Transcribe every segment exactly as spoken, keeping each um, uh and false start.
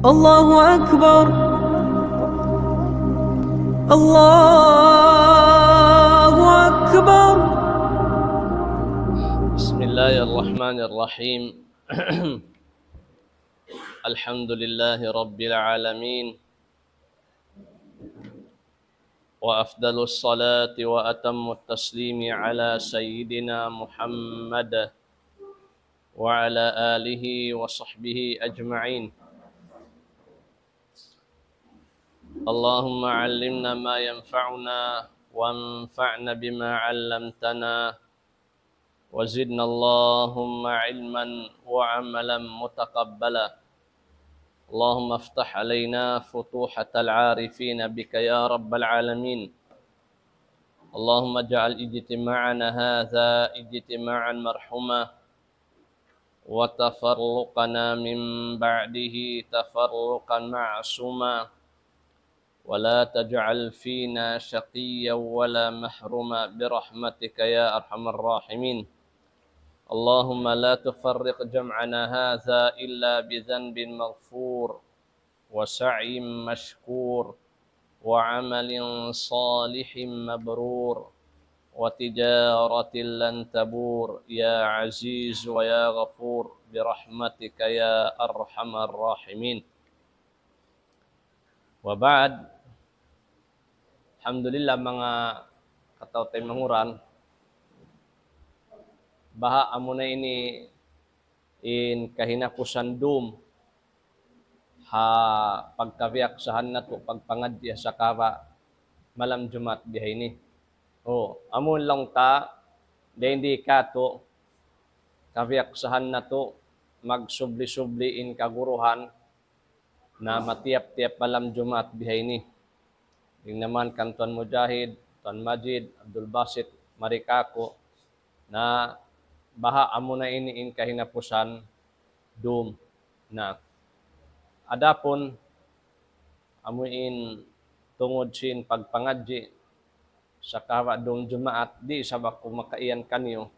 الله أكبر. الله أكبر. بسم الله الرحمن الرحيم. الحمد لله رب العالمين. وأفضل الصلاة وأتم التسليم على سيدنا محمد وعلى آله وصحبه أجمعين. اللهم علمنا ما ينفعنا وانفعنا بما علمتنا وزدنا اللهم علما وعملا متقبلا. اللهم افتح علينا فتوحة العارفين بك يا رب العالمين. اللهم اجعل اجتماعنا هذا اجتماعا مرحوما وتفرقنا من بعده تفرقا معصوما ولا تجعل فينا شقيا ولا محروما برحمتك يا أرحم الراحمين. اللهم لا تفرق جمعنا هذا إلا بذنب مغفور وسعي مشكور وعمل صالح مبرور وتجارة لن تبور يا عزيز ويا غفور برحمتك يا أرحم الراحمين. وبعد. Alhamdulillah, manga kataw-taymanghuran, baha' amuna ini in kahinapusan dum ha pagkabiyaksahan natu' pagpangadji' ha sakawa' malam Jumaat bihaini. O, amun laung ta, dayn di katu', kabiyaksahan natu' magsubli-subli in kaguruhan na matiyap-tiyap malam Jumaat bihaini. Dayn naman kan Tuan Mujahid, Tuan Majid, Abdul Basit, mari kāku', na baha' amuna ini in kahinapusan dum. Na, adapun amu in tungud sin pagpangadji' sakawa' dum Jumaat, di' isab aku makaiyan kaniyu,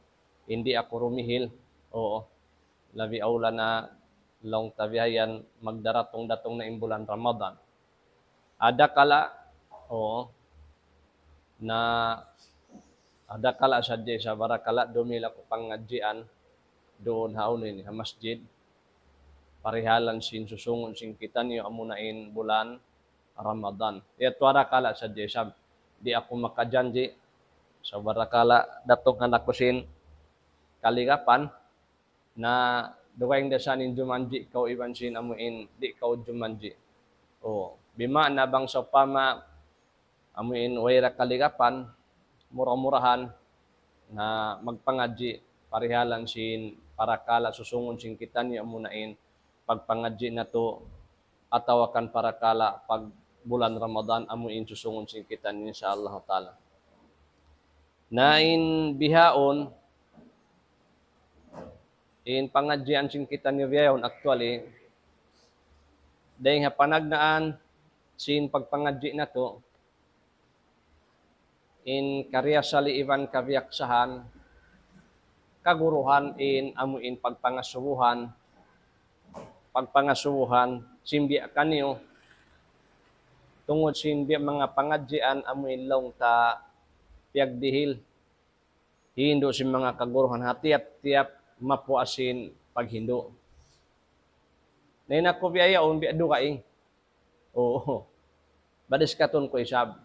di' aku rumihil. Oo. Labi awla na laung ta bihayan magdaratung-datung na in bulan Ramadan. Adakala, oo, na adakala sadja isab barakala' dumihil aku pangadjian duun ha unu ini, ha masjid. Parihalan sin susungun sin kitaniyu amuna in bulan Ramadan. Yadtu adakala sadja isab. Di' aku makajanji'. Sa' barakala' datungan aku sin kaligapan, na dugaing da sa in jumanji' kaw iban sin amu in di' kaw jumanji'. O, bima'na bang sawpama amu in way da kaligapan, mura-murahan na magpangadji' parihalan sin parakala' susungun sin kitaniyu amuna in pagpangadji' natu' atawa kan parakala' pag bulan Ramadan amu in susungun sin kitaniyu, insya Allah ta'ala. Na in bihaun, in pangadjian sin kitaniyu bihaun, actually, dayn ha panagnaan sin pagpangadji' natu', in kariyasali iban kabiyaksahan, kaguruhan in amu in pagpangasubuhan, pagpangasubuhan sin biya' kaniyu, tungud sin biya' manga pangadjian amu in laung ta piyagdihil hindu' sin manga kaguruhan ha tiyap-tiyap mapuas sin paghindu'. Na in aku biya' yaun, biya' dugaing. Oo. Badiskatun ku isab.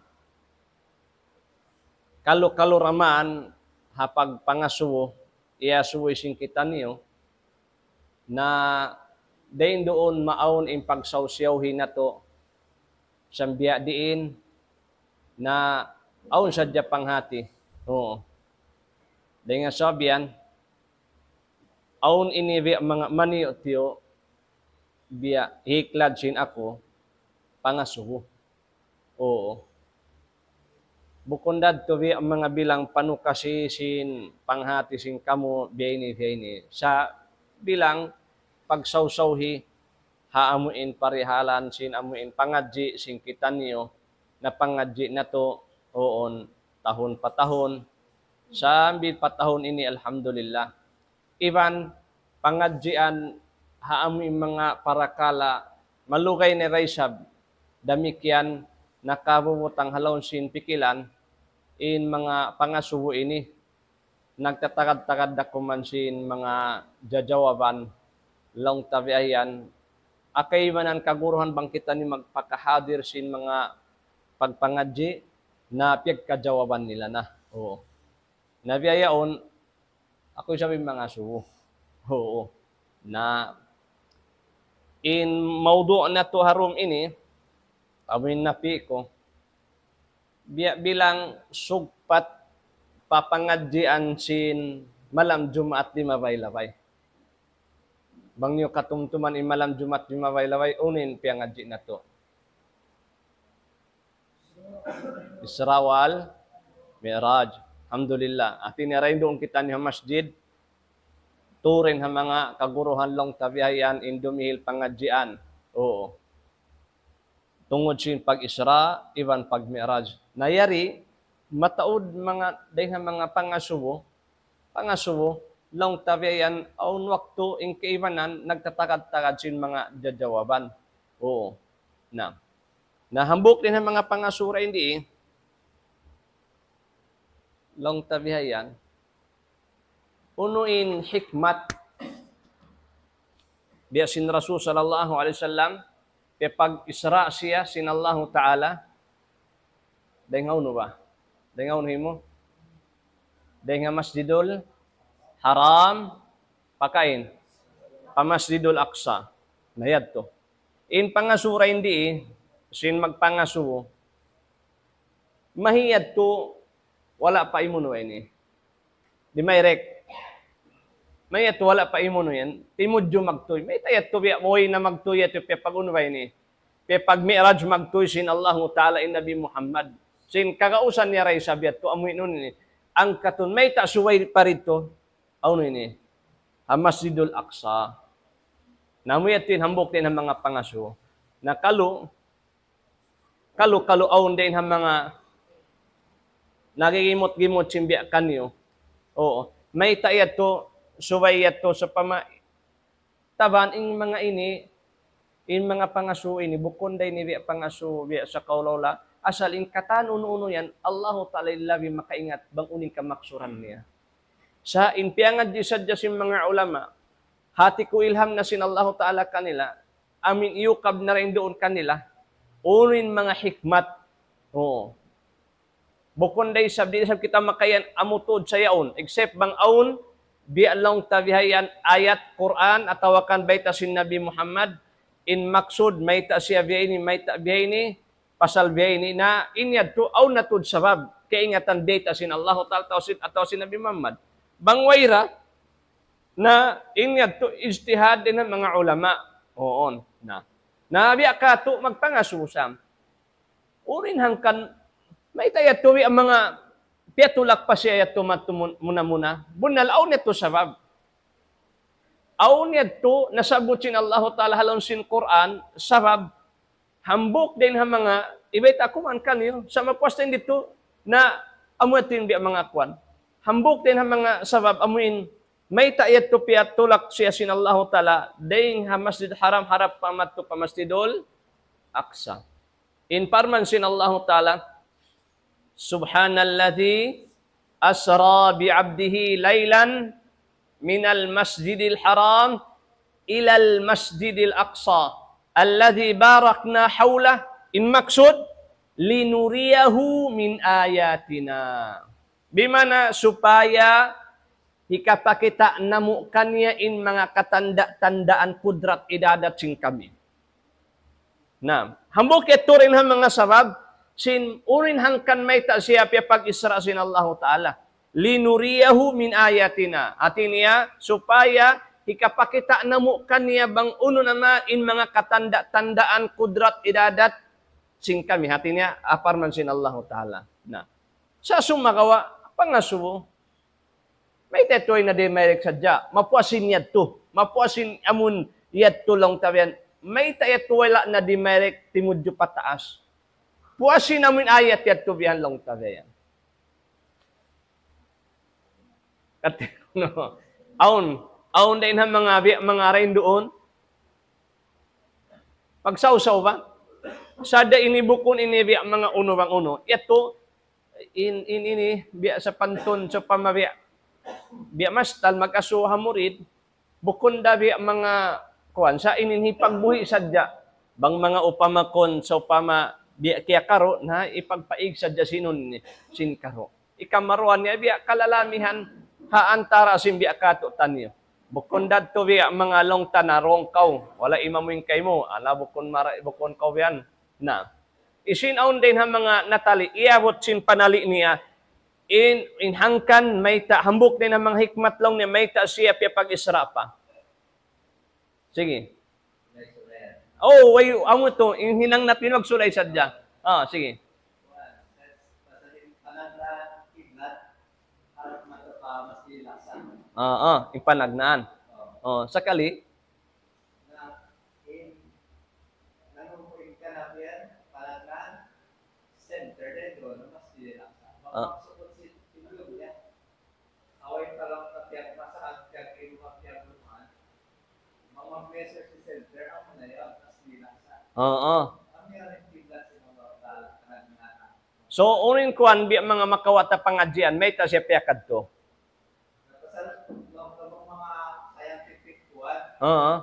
Kalu-kalu da man ha pagpangasubu, iyasubu sin kitaniyu, na dayn duun maawn in pagsawsiyawhi natu', sa' biya' diin, na awn sadja panghati. Oo. Dayn ha sabab yan, awn ini biya' manga maniyu'-tiyu', biya' hiklad sin aku, pangasubu. Oo. Bukun da yadtu biya' manga bilang panukasi sin panghati sin kamu, biya' ini, biya' ini. Sa' bilang pagsawsawhi, ha amu in parihalan sin amu in pangadji' sin kitaniyu, na pangadji' natu', uun, tahun pa tahun. Sambil pa tahun ini, alhamdulillah. Iban pangadjian ha amu in manga parakala' Malugay na da isab, damikkiyan nakabubutang ha lawm sin pikilan in manga pangasubu ini. Nagtatagad-tagad da kuman sin manga jajawaban, laung ta biya' yan. Kaibanan kaguruhan bang kitaniyu magpakahadir sin manga pagpangadji' na piyagkajawaban nila na. Oo. Na biya' yaun, aku isab in mangasubu. Oo. Na in mawdu' natu' ha dum ini, amu in napi' ku, biya' bilang sugpat pa pangadjian sin malam Jumaat limabay-labay. Bang niyu katumtuman in malam Jumaat limabay-labay, unu in piyangadji' natu'? Isra wal Mi'raj. Alhamdulillah. Hati niya dayn duun kitaniyu ha masjid, tuud in ha manga kaguruhan laung ta biya' yan in dumihil pangadjian. Oo. Tungud sin pag-Isra iban pag-Mi'raj. Na yari, mataud manga, dayn ha manga pangasubu, pangasubu, laung ta biya' yan, awn waktu in kaibanan nagtatagad-tagad sin manga jajawaban. Oo. Na. Na hambuuk dayn ha manga pangasubu dayn di, laung ta biya' yan, unu in hikmat biya' sin Rasul sallallahu alayhi wasallam, piyapag-Isra siya sin Allahu Ta'ala, dayn ha unu ba? Dayn ha unu himu? Dayn ha Masjidul Haram, pakain? Pa Masjidul Aqsa. Na yadtu. In pangasubu dayn di, sin magpangasubu, mahi yadtu wala' pa imunu ini. Di' mairek. Mahi yadtu wala' pa imunu yan. Timudju magtuy. Mayta' yadtu biya' buhi na magtuy yadtu piyapag-unu ba ini? Piyapag-Mi'raj magtuy sin Allahu Ta'ala in Nabi Muhammad. Sin kagausan niya da isab yadtu amu in unu ini. Hangkan mayta' subay pa didtu. Unu ini? Ha Masjidul Aqsa. Na amu yadtu in hambuuk dayn ha manga pangasubu. Na kalu, kalu-kalu awn dayn ha manga nagigimut-gimut sin biya' kaniyu. Oo. Mayta' yadtu, subay yadtu sawpama. Taban in manga ini, in manga pangasubu ini, bukun da ini biya' pangasubu, biya' sa kaula-ula. Asal in katan unu-unu yan, Allahu Ta'ala in labi makaingat bang unu in kamaksuran niya. Sa' in piyangadji' sadja sin manga ulama, hati ku ilham na sin Allahu Ta'ala kanila, amu in iyukab na dayn duun kanila, unu in manga hikmat. Oo. Bukun da isab, di' isab kita makayan amu tuud sa yaun, except bang awn, biya' laung ta biya' yan, ayat Qur'an, atawa kan bayta' sin Nabi Muhammad, in maksud, mayta' siya biya' ini, mayta' biya' ini, pasal biya' ini, na in yadtu, awn na tuud sabab, kaingatan bayta' sin Allahu Ta'ala, atawa sin, atawa sin Nabi Muhammad. Bang wayra, na in yadtu, ijtihad dayn ha manga ulama. Huun, na. Na biya' katu', magpangasubu sa. Unu in hangkan, mayta' yadtu biya' manga piyatulak pa siya yadtu madtu mun-, muna-muna. Bunnal awn yadtu sabab. Awn yadtu nasabbut sin Allahu Ta'ala ha lawm sin Qur'an, sabab hambuuk dayn ha manga, ibayta' ku man kaniyu, sa' mapuas dayn didtu, na amu yadtu in biya' manga kuwan. Hambuuk dayn ha manga sabab amu in, mayta' yadtu piyatulak siya sin Allahu Ta'ala, dayn ha Masjid Haram harap pa madtu pa Masjidul Aqsa. In parman sin Allahu Ta'ala, سبحان الذي أسرى بعبده ليلا من المسجد الحرام إلى المسجد الأقصى الذي باركنا حوله. In maksud, لنريه من آياتنا. Bimana supaya hikapakita' namu' kaniya in manga katanda-tandaan kudrat idadat sin kami. Na, hambuuk yadtu dayn ha manga sabab, sin unu in hangkan mayta' siya piyapag-Isra sin Allahu Ta'ala. لنريه من آياتنا. Hati niya, supaya hikapakita' namu' kaniya bang unu na in manga katanda-tandaan kudrat idadat sin kami. Hati niya, parman sin Allahu Ta'ala. Na, sa' sumagawa', pangasubu, mayta' yadtu way na dimayrek sadja. Mapuas in yadtu. Mapuas in amun yadtu laung ta biya' yan. Mayta' yadtu wala' na dimayrek timudju pataas. Puas in amun ayat yadtu biya' yan laung ta biya' yan. Kat-, no. Awn, awn dayn ha manga biya', manga dayn duun. Pagsawsaw ba? Sadja ini bukun ini biya' manga unu bang unu. Yadtu, in, in ini biya' sapantun, sawpama biya', biya' mastal mag-asu ha murid, bukun da biya' manga kuwan, sa' ini hipagbuhi' sadja. Bang manga upama kun, sawpama biya' kiyakaru', na hipagpaig sadja sin unu, sin karu'. Ikamaruwa niya biya' kalalamihan ha antara sin biya' katu'niyu. Bukun da yadtu biya' manga laung ta na rungkaw, wala' imamuin kaymu, ala bukun mara, bukun kaw biya' yan. Na, hisiyu in awn dayn ha manga natali', iyabut sin panali' niya, in, in hangkan mayta', hambuuk dayn ha manga hikmat laung niya, mayta' siya piyapag-Isra pa. Sige. Oh, way, amu yadtu, in hinang natu' in magsulay sadja. Ah, sige. Ah, ah, in panagnaan. Oh, sakali. Ah. Oo. So, unu in kuwan, biya' manga makawa' ta pangadjian, mayta' siya piyakadtu? Oo.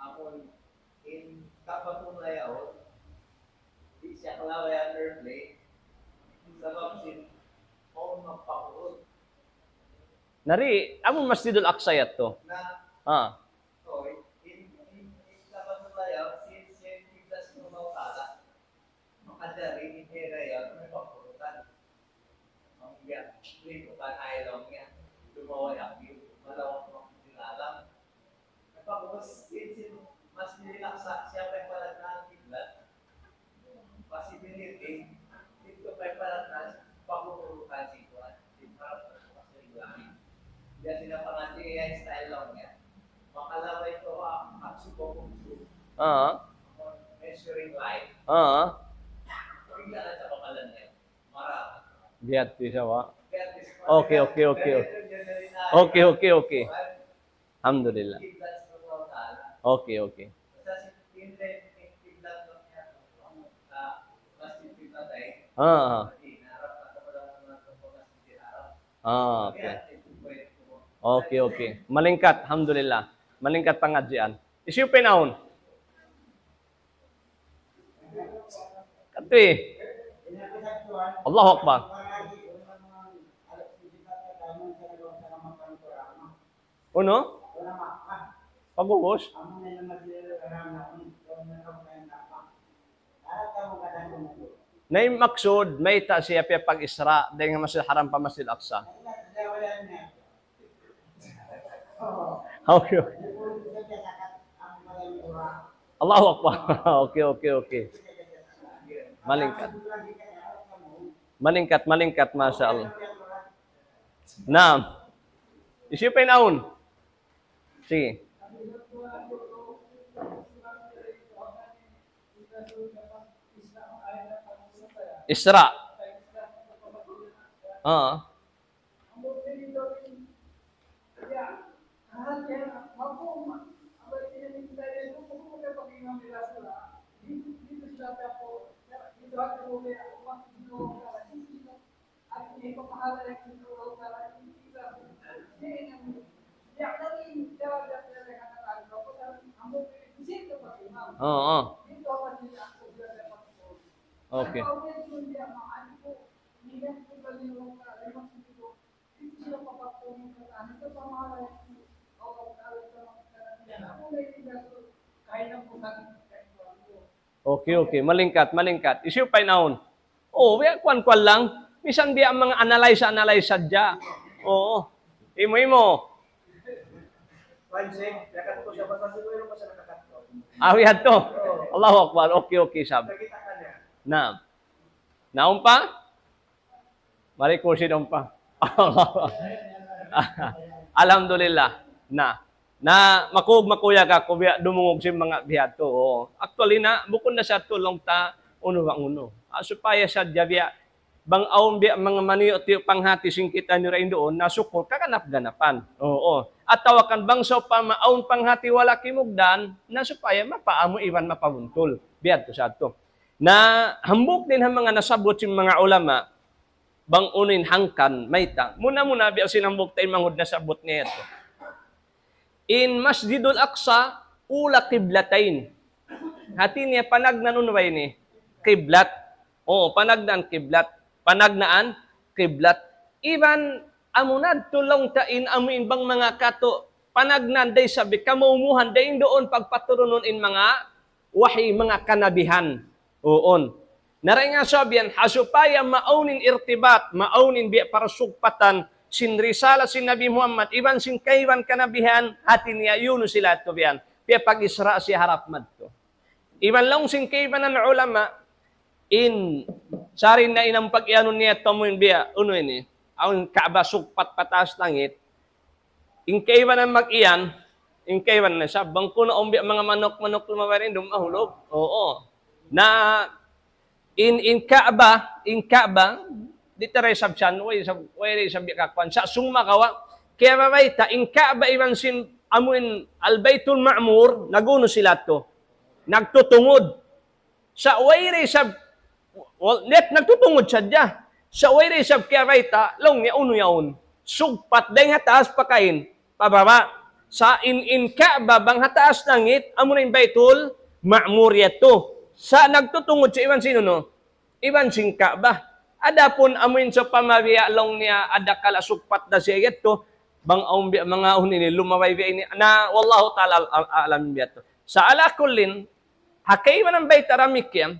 Amun in kapatun na yaun, di' siya kalabayan airplane, sabab sin mawn magpakurut. Na di', amun Masjidul Aqsa yadtu. Na, ah. Oh, in, in, in kapatun na yaun, sin, sin kiblat sin Allah Ta'ala. Makajari in area yan, may pagkurutan. Ang iya, liputan ay laung niya. Lumawa yan, malawak ang ilalam. Pagkatapos, sin, sin, mas nilaksa siya pa yung palatnaan kiblat. Possibility, dito pa yung palatnaan, pagkukurutan si Kuan. Di ba? Mas nilaksa. Diya sila pangadji, iya style laung niya. Makalabay ko, ah, ang suko kung su. Ah. Measuring line. Ah. Tingnan sa pangalan niya. Mara. Biya' tu sa wa. Okay, okay, okay. Okay, okay, okay. Alhamdulillah. Okay, okay. Ah, ah. Ah, okay. Okay, okay. Malingkat, alhamdulillah. Malingkat pangadjian. Hisiyu pa in awn? Kati. Allahu Akbar. Unu? Pag'ubus? Na in maksud, mayta' siya piyapag-Isra' dayn ha Masjid Haram pa Masjid Aqsa. Okay, okay. Allahu Akbar. Okay, okay, okay. Malingkat. Malingkat, malingkat, masha Allah. Naam. Hisiyu pa in awn? Sige. Isra. Ah. Oo. Okay. Okay, okay. Malingkat, malingkat. Hisiyu pa in awn? Oh, biya' kuwan-kuwan lang. Misan biya' manga analyze-analyze sadja. Oo. Imu-imu. Ah, biya' tu. Allahu Akbar. Okay, okay, sab. Naam. Naun pa? Mari ku sin umpa. Alhamdulillah. Na, na makug-, makuyag aku biya' dumungug sin manga biya' tu. Oo. Actually na, bukun na sa tulung ta, unu bang unu. Ah, supaya sadja biya', Bang awn biya' manga maniyu' tiyu' panghati sin kitaniyu duun, na sukul kaganap-ganapan. Oo. Atawa kan bang sawpama awn panghati wala' kimugdan, na supaya mapaamu iban mapabuntul. Biya' tu sa tu. Na hambuuk dayn ha manga nasabbut sin manga ulama, bang unu in hangkan, mayta'. Muna-muna biya' sin hambuuk taymanghud nasabbut niya yadtu. In Masjidul Aqsa, ula qiblatayn. Hati niya panagnaan unu ba ini? Qiblat. Oo, panagnaan qiblat. Panagnaan qiblat. Iban amu na yadtu laung ta in amu in bang manga katu', panagnaan da isab bi kamaumuhan da in duun pagpaturunun in manga wahi, manga kanabihan. Uun. Na dayn ha sabab yan, ha supaya maawn in irtibat, maawn in biya' parsugpatan sin risala sin Nabi Muhammad, iban sin kaibanan kanabihan, hati niya yadtu sila tu biya' yan. Piyapag-Isra siya harap madtu. Iban laung sin kaibanan ulama, in, sari na in amu pag-iyanun niya tu amu in biya', unu ini, awn Kaaba sugpat pa taas langit, in kaibanan mag-iyan, in kaibanan na sa, bang kunu' awn biya' manga manuk-manuk lumabay dayn duun mahulug. Oo. Na in, in Kaaba, in Kaaba, di' ta da isab siyan, way isab, way da isab biya' kakuan. Sa' sumagawa', kiyabayta', in Kaaba iban sin amu in Al-Baytul Ma'mur, nag-unu sila tu? Nagtutungud. Sa' way da isab, well, net nagtutungud sadja. Sa' way da isab kiyabayta', laung niya unu yaun. Sugpat dayn ha taas pakain, pababa'. Sa' in, in Kaaba bang ha taas langit, amu na in Baytul Ma'mur yadtu. Sa' nagtutungud siya iban sin unu? Iban sin Kaaba. Adapun amu in sawpama biya' laung niya adakala sugpat da siya yadtu, bang awn biya' manga unu ini, lumabay biya' ini. Na, wallahu ta'ala al-, al-, a'lam biya' tu. Sa' ala kullin, ha kaibanan bayta' damikkiyan,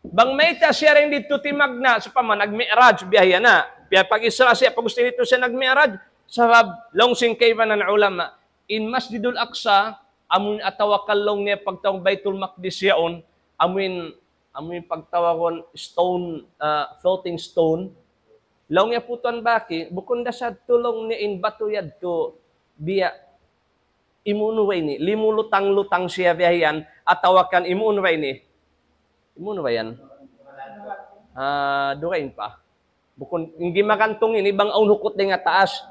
bang mayta' siya dayn didtu timagna', sawpama nag-Mi'raj, biya' yan na. Piyapag-Isra siya, pag-gusto didtu siya nag-Mi'raj, sabab laung sin kaibanan ulama, in Masjidul Aqsa, amun atawa kan laung niya pagtawag Baytul Maqdis yaun, amun, amun pagtawagun stone, ah, floating stone, laung niya putuan baki, bukun da sadtu laung niya in batu yadtu, biya' imunu ba ini, limulutang-lutang siya biya' yan, atawa kan imunu ba ini? Imunu ba yan? Ah, dugaing pa. Bukun, in gimagantung ini, bang awn hukut dayn ha taas.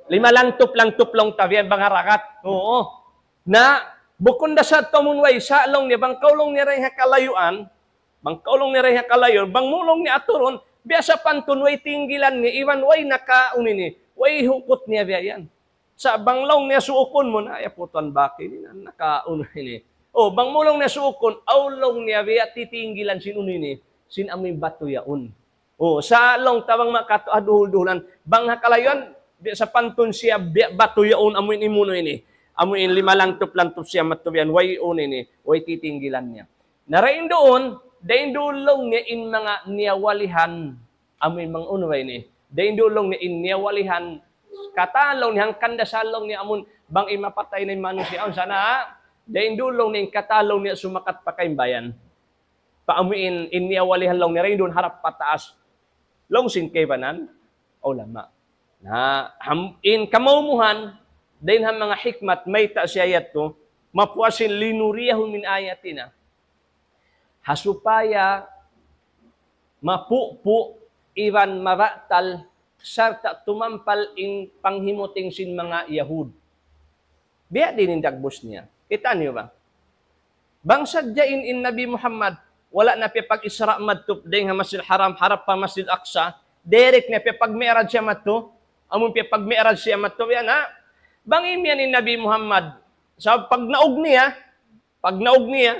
Lima lantup-lantup laung ta biya' yan, bang harakat. Oo. Na, bukun da sadtu amun way, sa' laung niya, bang kaw laung niya dayn ha kalayuan, bang kaw laung niya dayn ha kalayuan, bang mu laung niya aturun, biya' sapantun way tinggilan niya, iban way naka, unu ini, way hukut niya biya' yan. Sa' bang laung niya suukun mu na, ya putuan baki ini na, naka unu ini. O, bang mu laung niya suukun, awn laung niya biya' titinggilan sin unu ini, sin amuin batu yaun. O, sa' laung ta bang makatu-, ah, duhul-duhulan, bang ha kalayuan, biya' sapantun siya, biya' batu yaun, amuin imunu ini. Amuin lima lantup-lantup siya matubian, way unu ini, way titinggilan niya. Na dayn duun, dayn duun laung niya in manga niyawalihan, amuin manga unu ba ini. Dayn duun laung niya in niyawalihan, katan laung niya hangkan da sa laung niya amun bang in mapatay na in manusiya', awn sana, dayn duun laung niya in katan laung niya sumakat pa kaimbayan. Pa amuin in niyawalihan laung niya, dayn duun harap pa taas. Laung sin kaibanan ulama. Na, ham-, in kamaumuhan, dayn ha manga hikmat, mayta' siya yadtu, mapuas sin لنريه من آياتنا. Ha supaya mapupu' iban mabatal sarta' tumampal in panghimuting sin manga Yahud. Biya' diin in dagbus niya. Kita' niyu ba? Bang sadja in, in Nabi Muhammad, wala' na piyapag-Isra madtu dayn ha Masjid Haram, harap pa Masjid Aqsa, direct na piyapag-Mi'raj siya madtu, amun piyapag-Mi'raj siya madtu, yan ha? Bang imiyan in Nabi Muhammad, sa' pagnaug niya, pagnaug niya,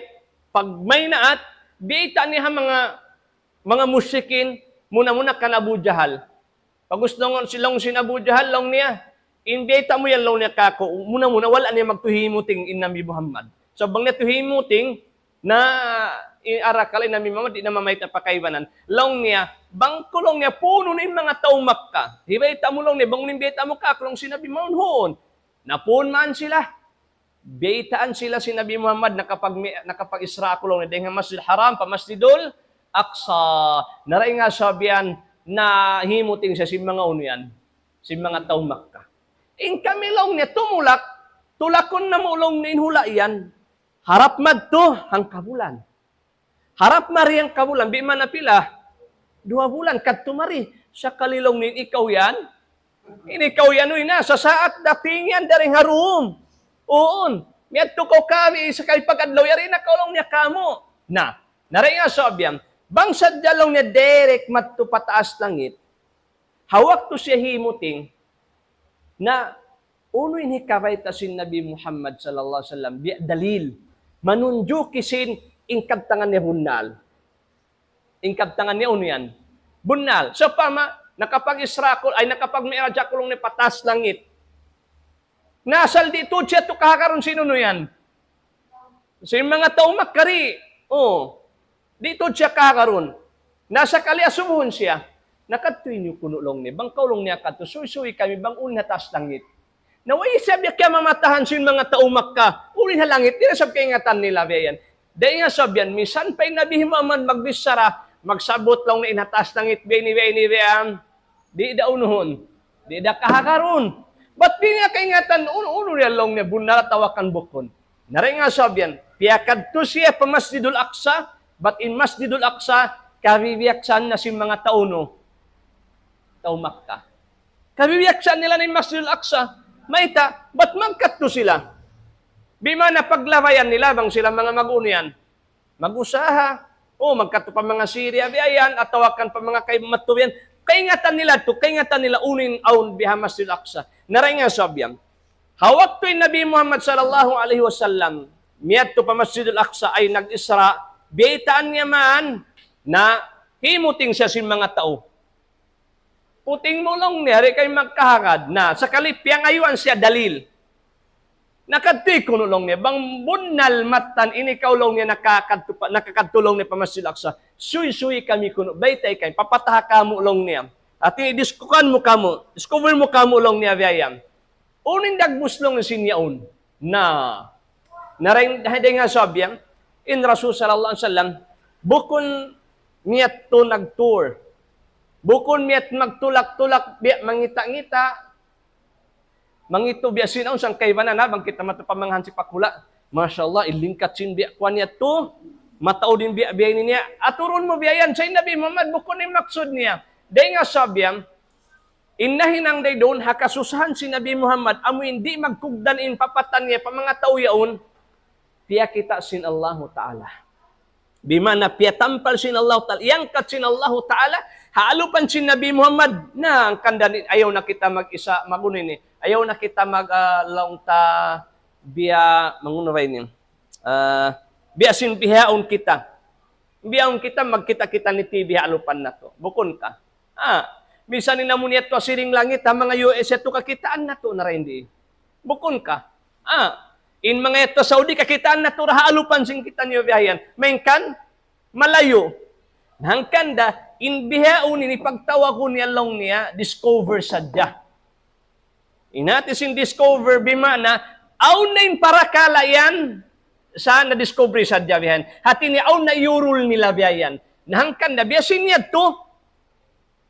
pagmaynaat, biyayta' niya ha manga, manga musyrikin, muna-muna kan Abu Jahal. Pag-usnungun sin laung sin Abu Jahal, laung niya, in biyayta' mu yan laung niya kāku', muna-muna wala' niya magtuhimuting in Nabi Muhammad. So, bang niya tuhimuting, na in arakala' in Nabi Muhammad, di' na mamayta' pa kaibanan. Laung niya, bang ku laung niya, puunun in manga tau Makkah. Hibayta' mu laung niya, bang unu in biyayta' mu kāku' laung sin Nabi Muhammad, huun. Napuun man sila. Biyaytaan sila sin Nabi Muhammad, nakapag-, nakapag-Isra aku laung niya, dayn ha Masjid Haram, pa Masjidul Aqsa. Na dayn ha sabab yan, nahimuting siya sin manga unu yan, sin manga tau Makkah. In kami laung niya, tumulak, tulakun namu' laung niya in hula' yan. Harap madtu, hangkabulan. Harap mari hangkabulan, bimana pila? Duwa bulan, kadtu mari. Sakali laung niya, ikaw yan? Ini ikaw yan, uy, na, sasaat dating yan, dayn ha Rome. Uun, miyadtu kaw kari, sakali pag-adlaw, yari na kaw laung niya kāmu'. Na, na dayn ha sabab yan, bang sadja laung niya direct madtu pa taas langit, ha waktu siya himuting, na unu in hikabayta' sin Nabi Muhammad sallallahu alayhi wasallam, biya' dalil, manunjuki sin in kabtangan niya bunnal. In kabtangan niya unu yan? Bunnal. Sawpama, nakapag-Isra aku, ay nakapag-Mi'raj aku laung niya pa taas langit. Na asal di' tuud siya tu kahagarun sin unu yan. Sin manga tau Makkah di'. Oh. Di' tuud siya kahagarun. Na sakali asubuhun siya. Nakadtu in kunu' laung niya. Bang kaw laung niya kadtu, suysuyi kami bang unu in ha taas langit. Na way isab ya kiyamamatahan sin manga tau Makkah, unu in ha langit, di' na isab kaingatan nila biya' yan. Dayn ha sabab yan, misan pa in Nabi Muhammad magbichara, magsabut laung niya in ha taas langit, biya' ini, biya' ini, biya' yan. Di' da unuhun, di' da kahagarun. Bat di' niya kaingatan, unu, unu yan laung niya, bunnal atawa kan bukun. Na dayn ha sabab yan, piyakadtu siya pa Masjidul Aqsa, bat in Masjidul Aqsa, kabibiyaksaan na sin manga tau unu, tau Makkah. Kabibiyaksaan nila na in Masjidul Aqsa. Mayta', bat magkadtu sila? Bima'na paglabayan nila bang sila manga mag-unu yan, mag-usaha. O, magkadtu pa manga Syria, biya' yan, atawa kan pa manga kay-, madtu yan. Kaingatan nila tu, kaingatan nila unu in awn biya' ha Masjidul Aqsa. Na dayn ha sabab yan, ha waktu in Nabi Muhammad sallallahu alayhi wasallam, miyadtu pa Masjidul Aqsa ay nag-Isra, biyaytaan niya man, na himuting siya sin manga tau. Puting mu laung niya, di' kay magkahagad. Na, sakali piyangayuan siya dalil. Nakadtu kunu' laung niya, bang bunnal mattan ini kaw laung niya nakakadtu pa, nakakadtu laung niya pa Masjid Aqsa. Suysuyi kami kunu', baytai kami, papataha kamu' laung niya. Ati diskukan mu kamu', discover mu kamu' laung niya biya' yan. Unu in dagbus laung sin yaun? Na, na dayn, dayn ha sabab yan, in Rasul sallallahu alayhi wasallam, bukun miyadtu nag-tour. Bukun miyadtu magtulak-tulak, biya' mangita'-ngita'. Mangitu' biya' sin awn sangkaibanan, ha, bang kita matupamangahan si pakula'. Masha Allah, in lingkat sin biya' kuwan yadtu. Mataud in biya', biya' ini niya. Aturun mu biya' yan, sa' in Nabi Muhammad, bukun in maksud niya. Dayn ha sabab yan, in nahinang dayn duun ha kasusahan sin Nabi Muhammad, amu in di' magkugdan in papatan niya pa manga tau yaun, piyakita' sin Allahu Ta'ala. Bima'na piyatampal sin Allahu Ta'ala, iyangkat sin Allahu Ta'ala, ha alupan sin Nabi Muhammad, na hangkan da ini, ayaw na kita mag-isa, mag-unu ini, ayaw na kita mag, ah, laung ta, biya', mangunu ba ini? Ah, biya' sin bihaun kita. Bihaun kita, magkita'-kita' ni T V ha alupan natu'. Bukun ka? Ah, misan in amu in yadtu ha siring langit, ha manga U S yadtu kakitaan natu' na dayn di. Bukun ka? Ah, in manga yadtu ha Saudi kakitaan natu' ra ha alupan sin kitaniyu biya' yan. Malayngkan, malayu'. Hangkan da, in bihaun ini pagtawagun niya laung niya, discover sadja. In hati sin discover bima'na, awn na in parakala' yan, sa' na-discover sadja biya' yan. Hati niya awn na iyurul nila biya' yan. Na hangkan da, biya' sin yadtu,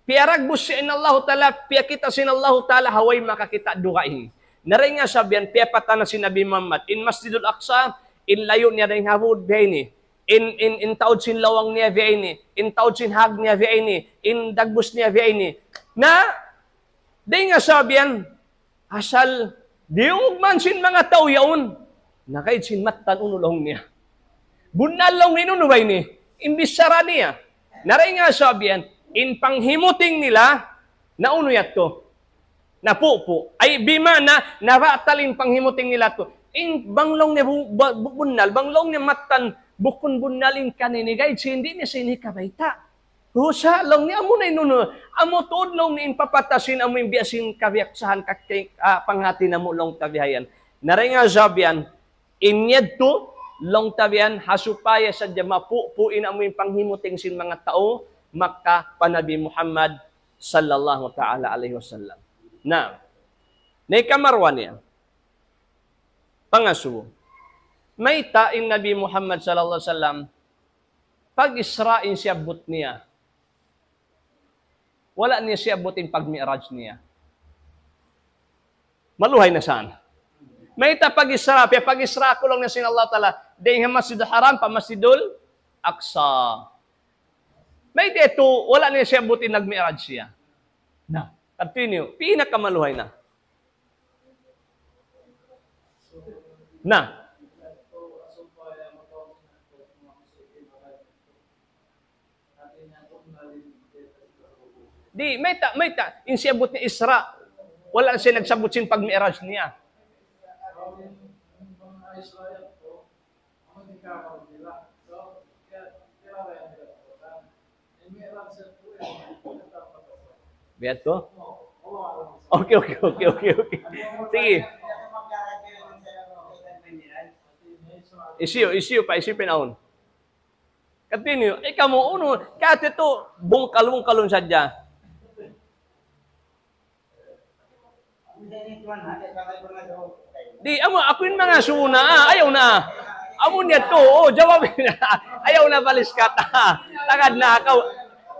piyaragbus siya in Allahu Ta'ala, piyakita' sin Allahu Ta'ala, ha way makakita' dugaing. Na dayn ha sabab yan, piyapatana sin Nabi Muhammad, in Masjidul Aqsa, in layu' niya dayn ha bud biya' ini, in, in, in taud sin lawang niya biya' ini, in taud sin hag niya biya' ini, in dagbus niya biya' ini. Na, dayn ha sabab yan, asal diyungug man sin manga tau yaun, nakaid sin mattan unu laung niya. Bunnal laung in unu ba ini, in bichara niya. Na dayn ha sabab yan, in panghimuting nila, na unu yadtu? Napupu'. Ay, bima'na, nabatal in panghimuting nila tu. In bang laung niya bu-, bu-, bu-, bunnal, bang laung niya mattan, bukun bunnal in kanini, gaid sin di' niya sin hikabayta'. Dusa laung niya, amu na in unu, amu tuud laung niya in papatasin, amu in biya' sin kabiyaksahan kaki-, ah, panghati namu' laung ta biya' yan. Na dayn ha sabab yan, in yadtu, laung ta biya' yan, ha supaya sadja mapupu' in amu in panghimuting sin manga tau Makkah pa Nabi Muhammad sallallahu ta'ala alayhi wasallam. Na, na hikaruwa niya, pangasubu. Mayta' in Nabi Muhammad sallallahu alayhi wasallam, pag-Isra in siyabbut niya, wala' niya siyabbut in pag-Mi'raj niya. Maluhay na saan. Mayta' pag-Isra, piyapag-Isra aku laung niya sin Allah Ta'ala, dayn ha Masjidul Haram pa Masjidul Aqsa. Mayta' yadtu, wala' niya siyabbut in nag-mi'raj siya. Na, continue. Pinakamaluhay na. Na. Di', mayta', mayta', in siyabbut niya Isra. Wala' siya nagsabbut sin pag-mi'raj niya. Biya' tu? Okay, okay, okay, okay, okay. Sige. Hisiyu, hisiyu pa, hisiyu pa in awn. Continue. Ikaw mu, unu, kati tu, bungkal-bungkalun sadja. Di', amu, aku in mangasubu na, ah, ayaw na. Amu niya tu, oh, jawab na. Ayaw na baliskat. Tagad na, kaw,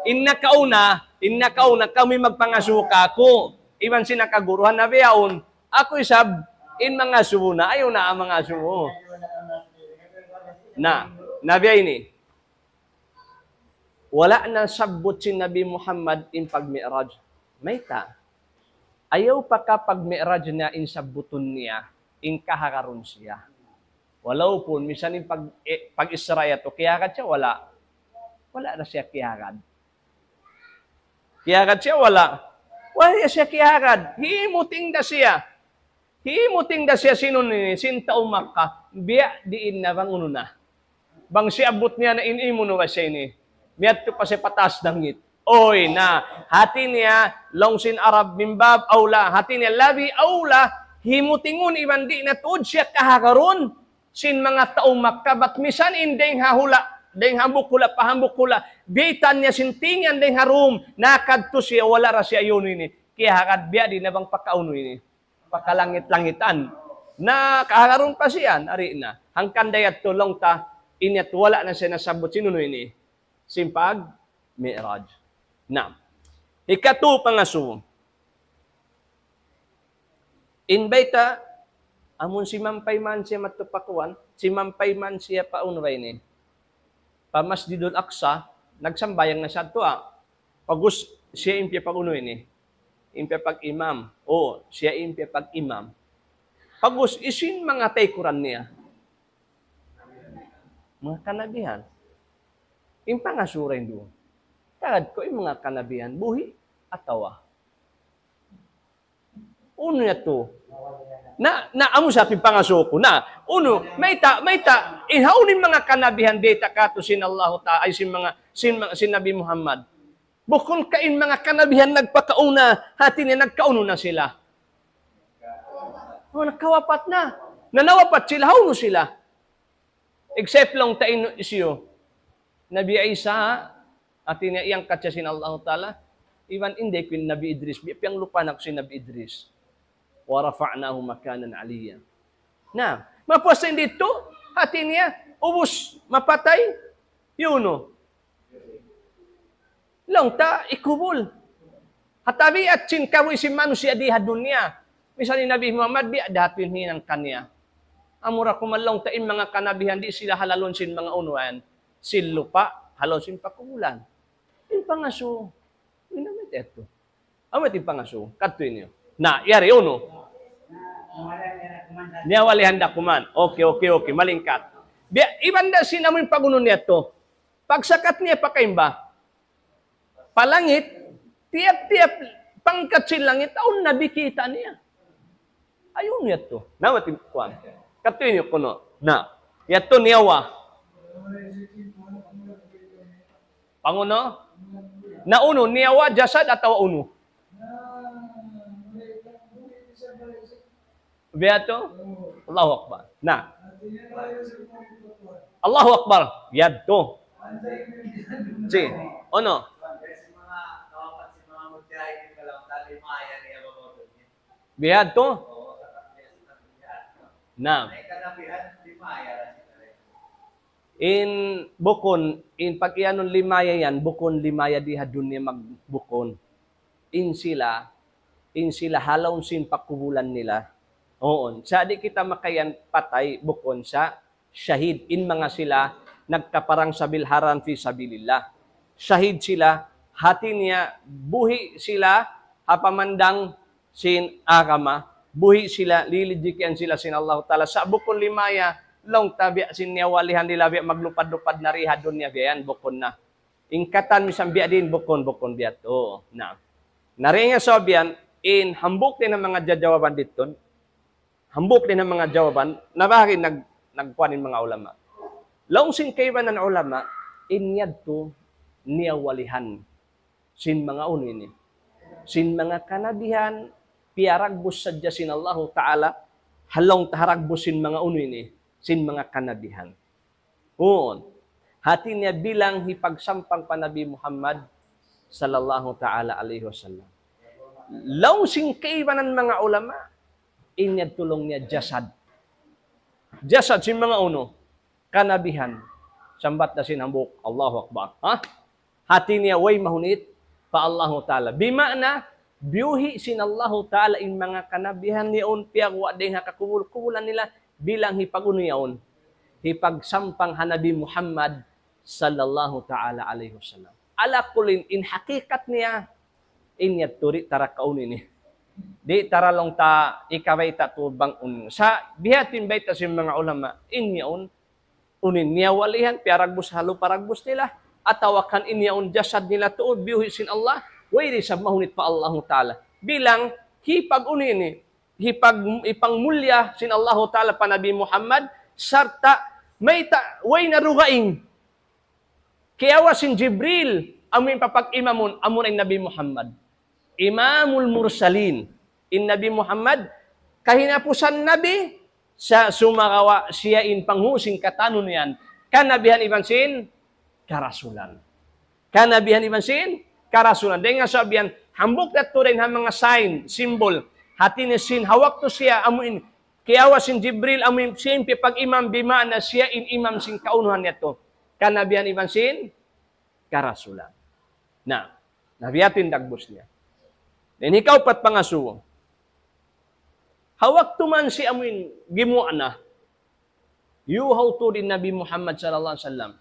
in nakauna, in nakauna, kamu in magpangasubu kāku'. Iban sin nakaguruhan na bihaun. Aku isab, in mangasubu na, ayaw na, ah, mangasubu. Na, na biya' ini. Wala' nasabbut sin Nabi Muhammad in pag-mi'raj. Mayta'? Ayaw pa ka pag-mi'raj niya in sabbutun niya, in kahagarun siya. Walaupun, misan in pag, eh, pag-Isra yadtu, kiyahagad siya, wala'. Wala' na siya kiyahagad. Kiyahagad siya, wala'. Wala' siya kiyahagad. Himuting da siya. Himuting da siya sin unu ini, sin tau Makkah, biya' diin na bang unu na. Bang siyabbut niya na in imunu ba siya ini. Miyadtu pa siya pataas langit. Uy, na, hati niya, laung sin Arab, min bab awla, hati niya, labi awla, himutingun iban di' na tuud siya kahagarun sin manga tau Makkah, bat misan in dayng ha hula', dayng hambuuk hula', pa hambuuk hula', biyaytaan niya sin tingyan dayng ha room, nakadtu siya, wala' ra siya unu ini. Kiyahagad biya' diin na bang pakaunu ini. Pakalangit-langitan. Na, kahagarun pa siya, ari na. Hangkan da yadtu laung ta, in yadtu wala' na siya nasabbut sin unu ini. Sin pag-mi'raj. Na, hikatu pangasubu. In bayta', amun simampay man siya madtu pa kuwan, simampay man siya pa unu ba ini. Pa Masjidul Aqsa, nagsambahayang na siya yadtu, ah. Pag'ubus siya in piyapag-unu ini. In piyapag-imam. Oo, siya in piyapag-imam. Pag'ubus hisiyu in manga taykuran niya? Manga kanabihan. In pangasubu duun. Tagad ku in manga kanabihan, buhi' atawa. Unu yadtu? Na, na, amu sa in pangasubu ku. Na, unu, mayta', mayta', in hawnu in manga kanabihan diyayta' kātu' sin Allahu Ta'ala, ay sin manga, sin, sin Nabi Muhammad. Bukun ka in manga kanabihan nagpakauna, hati niya nagkaunu na sila. Oh, nagkawapat na. Na nawapat sila, hawnu sila? Except laung ta in hisiyu. Nabi Isa, hati niya iyangkat siya sin Allahu Ta'ala, iban in dayng ku in Nabi Idris, bi-, piyanglupa na aku sin Nabi Idris. ورفعناه مكانا عليا. Na, mapuas in didtu, hati niya, ubus, mapatay, unu. Laung ta, hikubul. Ha tabiat sin kabuhi' sin manusiya' di ha dunya. Misan in Nabi Muhammad, biya' da ha hinang kaniya. Amura kuman laung ta in manga kanabihan di' sila halalun sin manga unu yan. Sin lupa', halalun sin pakubulan. In pangasubu, in amu yadtu. Amu yadtu in pangasubu, kadtu ini. Na, yari unu. Niyawalihan da kuman. Okay, okay, okay. Malingkat. Biya', iban da sin amu in pag-unu niya yadtu. Pagsakat niya pa kaimba. Pa langit, tiyap-tiyap pangkat sin langit, awn Nabi kita' niya. Ayaw niya yadtu. Na, mati kuwan. Kadtu ini kunu'. Na, yadtu niyawa. Pangunu? Na unu, niyawa, jasad atawa unu? Biya' tu? Allahu Akbar. Na. Allahu Akbar. Yadtu. Si. Unu? Biya' tu? Na. In bukun, in pag-iyanun limaya yan, bukun limaya di ha dunya magbukun. In sila, in sila ha lawm sin pakubulan nila. Huun. Sa' di' kita makayan patay bukun sa' shahid. In manga sila nagkaparang sabilharan fi sabilillah. shahid sila, hati niya, buhi' sila, ha pamandang sin agama, buhi' sila, lilijikian sila sin Allahu Ta'ala. Sa' bukun limaya, laung ta biya' sin niyawalihan nila biya' maglupad-lupad na riha dunya biya' yan, bukun na. In katan misan biya' din, bukun, bukun biya' tu. Na. Na dayn ha sabab yan, in hambuuk dayn ha manga jawaban didtu, hambuuk dayn ha manga jawaban, na bahagi nag-, nagkuan in manga ulama. Laung sin kaibanan ulama, in yadtu niyawalihan sin manga unu ini. Sin manga kanabihan, piyaragbus sadja sin Allahu Ta'ala, ha laung ta haragbus sin manga unu ini, sin manga kanabihan. Uu. Hati niya bilang hipagsampang pa Nabi Muhammad sallallahu ta'ala alayhi wasallam. Laung sin kaibanan manga ulama, in yadtu laung niya jasad. Jasad sin manga unu, kanabihan. Sambat da sin hambuuk, Allahu Akbar. Ha? Hati niya way mahunit pa Allahu Ta'ala. Bima'na, biyuhi' sin Allahu Ta'ala in manga kanabihan yaun piyaguwa' dayn ha kakubul-kubulan nila bilang hipag-unu yaun. Hipagsampang ha Nabi Muhammad sallallahu ta'ala alayhi wasallam. Ala kullin, in hakikat niya, in yadtu di' ta ra kaunu ini. Di' ta ra laung ta ikabayta' tu bang unu. Sa' biya' ha yan in bayta' sin manga ulama, in yaun, unu in niyawalihan, piyaragbus ha lupa ragbus nila, atawa kan in yaun jasad nila tuud, biyuhi' sin Allah, way da isab mahunit pa Allahu Ta'ala. Bilang, hipag-unu ini, hipag-, hipangmulya sin Allahu Ta'ala pa Nabi Muhammad, sarta' mayta', way na dugaing. Kiyawa' sin Jibril, amu in papag-imamun, amu in Nabi Muhammad. Imamul Mursalin. In Nabi Muhammad, kahinapusan Nabi, sa' sumagawa' siya in panghu' sin katan yan. Kanabihan iban sin karasulan. Kanabihan iban sin karasulan. Dayn ha sabab yan, hambuuk da tuud dayn ha manga sign, symbol. Hati niya sin ha waktu siya, amu in, kiyawa' sin Jibril, amu in, siya in piyapag-imam, bima'na siya in imam sin kaunuhan yadtu. Kanabihan iban sin karasulan. Na, na biya' ha yan in dagbus niya. Dayn ha ikaupat pangasubu. Ha waktu man siya amu in gimuwa' na, yuhaw tuud in Nabi Muhammad sallallahu alayhi wasallam.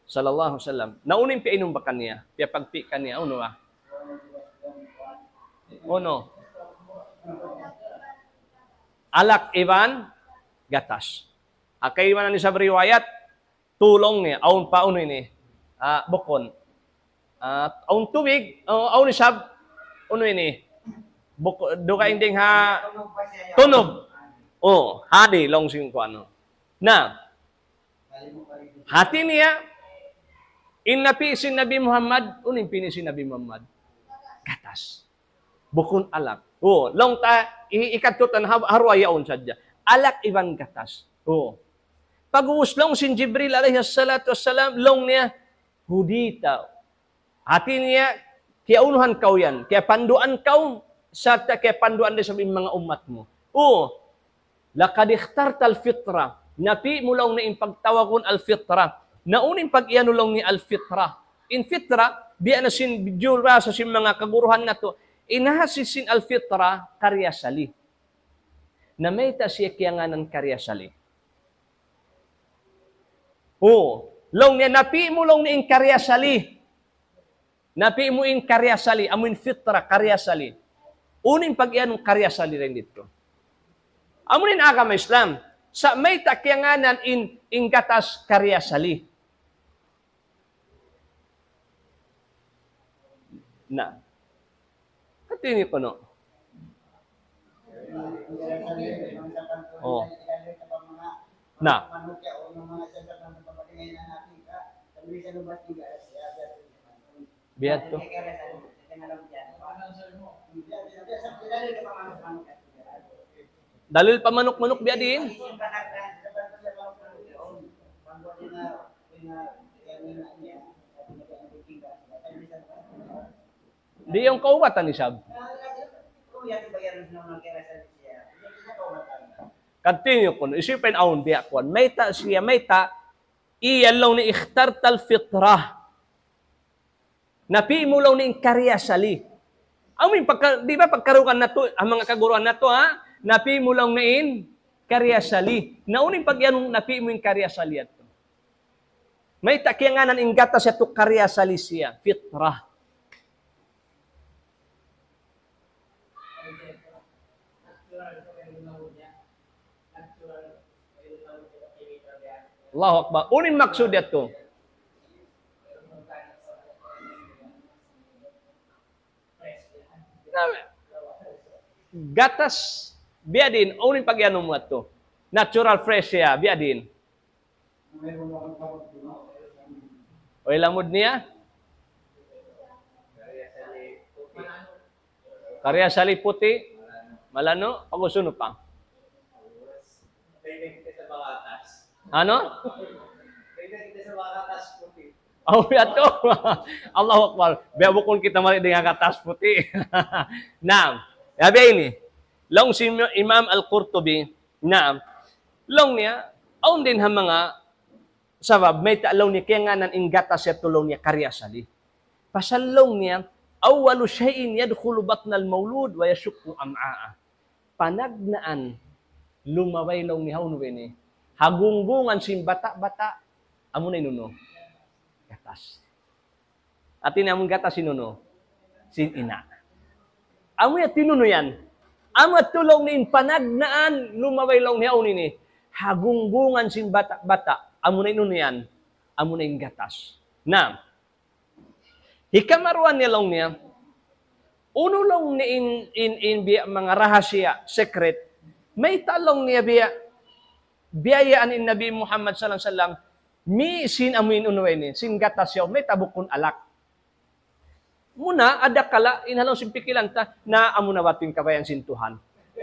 Sallallahu alayhi wasallam. Na unu in piyainum ba kaniya, piyapagpi' kaniya, unu ba? Unu? Alak iban gatas. Ha kaibanan isab riwayat, tu laung niya, awn pa unu ini, ah, bukun. Ah, awn tubig, oh, awn isab, unu ini, bukun, dugaing dayn ha, tunug. Oh, hadi, laung sin kuwan. Na, hati niya, in napi' sin Nabi Muhammad, unu in pini' sin Nabi Muhammad? Gatas. Bukun alak. Oh, laung ta, i-, ikadtu ta na ha-, ha duwa yaun sadja. Alak iban gatas. Oh. Pag'ubus laung sin Jibril alayhi salatu wassalam, laung niya, hudita. Hati niya, kiyaunuhan kaw yan, kiyapanduan kaw, sarta' kiyapanduan da isab in manga ummat mu. Oh, laqad ikhtartal fitra. Napi' mu laung niya in pagtawagun al-fitra. Na unu in pag-iyanun laung niya al-fitra. In fitra, biya' na sin juru bahasa sin manga kaguruhan natu'. In hati sin al-fitra, karya sali. Na mayta' siya kiyangānan karya sali. Oh, laung niya napi' mu laung niya in karya sali. Napi' mu in karya sali, amu in fitra, karya sali. Unu in pag-iyanun karya sali dayn didtu? Amu in agama Islam. Sa' mayta' kiyangānan in, in gatas karya sali. Na. Hati niya kunu'. Oh. Na. Biya' tu. Dalil pa manuk-manuk biya' diin. Di' yan kaubatan isab. Continue kunu'. Hisiyu pa in awn biya' kuwan. Mayta' siya, mayta', iyan laung niya ikhtartal fitrah. Napi' mu laung niya in karya sali. Amu in pagka-, di' ba pagkarugan natu', ha manga kaguruhan natu', ha? Napi' mu laung niya in karya sali. Na unu in pag-iyanun napi' mu in karya sali yadtu? Mayta' kiyangānan in gatas yadtu kariyasali siya, fitrah. Allahu Akbar. Unu in maksud yadtu? Na, gatas, biya' diin, unu in pag-iyanun mu yadtu? Natural fresh siya, biya' diin. Way lamud niya? Kariyasali puti', malanu', pag-usun pa. Unu? Aw, yadtu. Allahu Akbar. Biya' bukun kita mari dayn ha gatas puti'. Naam. Biya' ini. Laung sin Imam Al-Qurtubi, naam. Laung niya, awn dayn ha manga sabab, mayta' laung niya kiyangānan in gatas yadtu laung niya kariyasali. Pasal laung niya, أول شيء يدخل بطن المولود ويشق أمعاءه. Panagnaan lumabay laung niya ha unu ini. Ha gunggungan sin bata'-bata', amuna in unu? Gatas. Hāti niya amun gatas sin unu? Sin ina'. Amu yadtu in unu yan. Amu yadtu laung niya in panagnaan lumabay laung niya ha unu ini. Ha gunggungan sin bata'-bata', amuna in unu yan? Amuna in gatas. Na, hikamaruwa niya laung niya, unu laung niya in, in, in biya' manga rahasiya, secret. Mayta' laung niya biya', biyayaan in Nabi Muhammad sallallahu alayhi wasallam, mi sin amu in unu ini, sin gatas yaun, mayta' bukun alak. Muna, adakala, in ha lawm sin pikilan ta, na amuna ba in kabayaan sin Tuhan.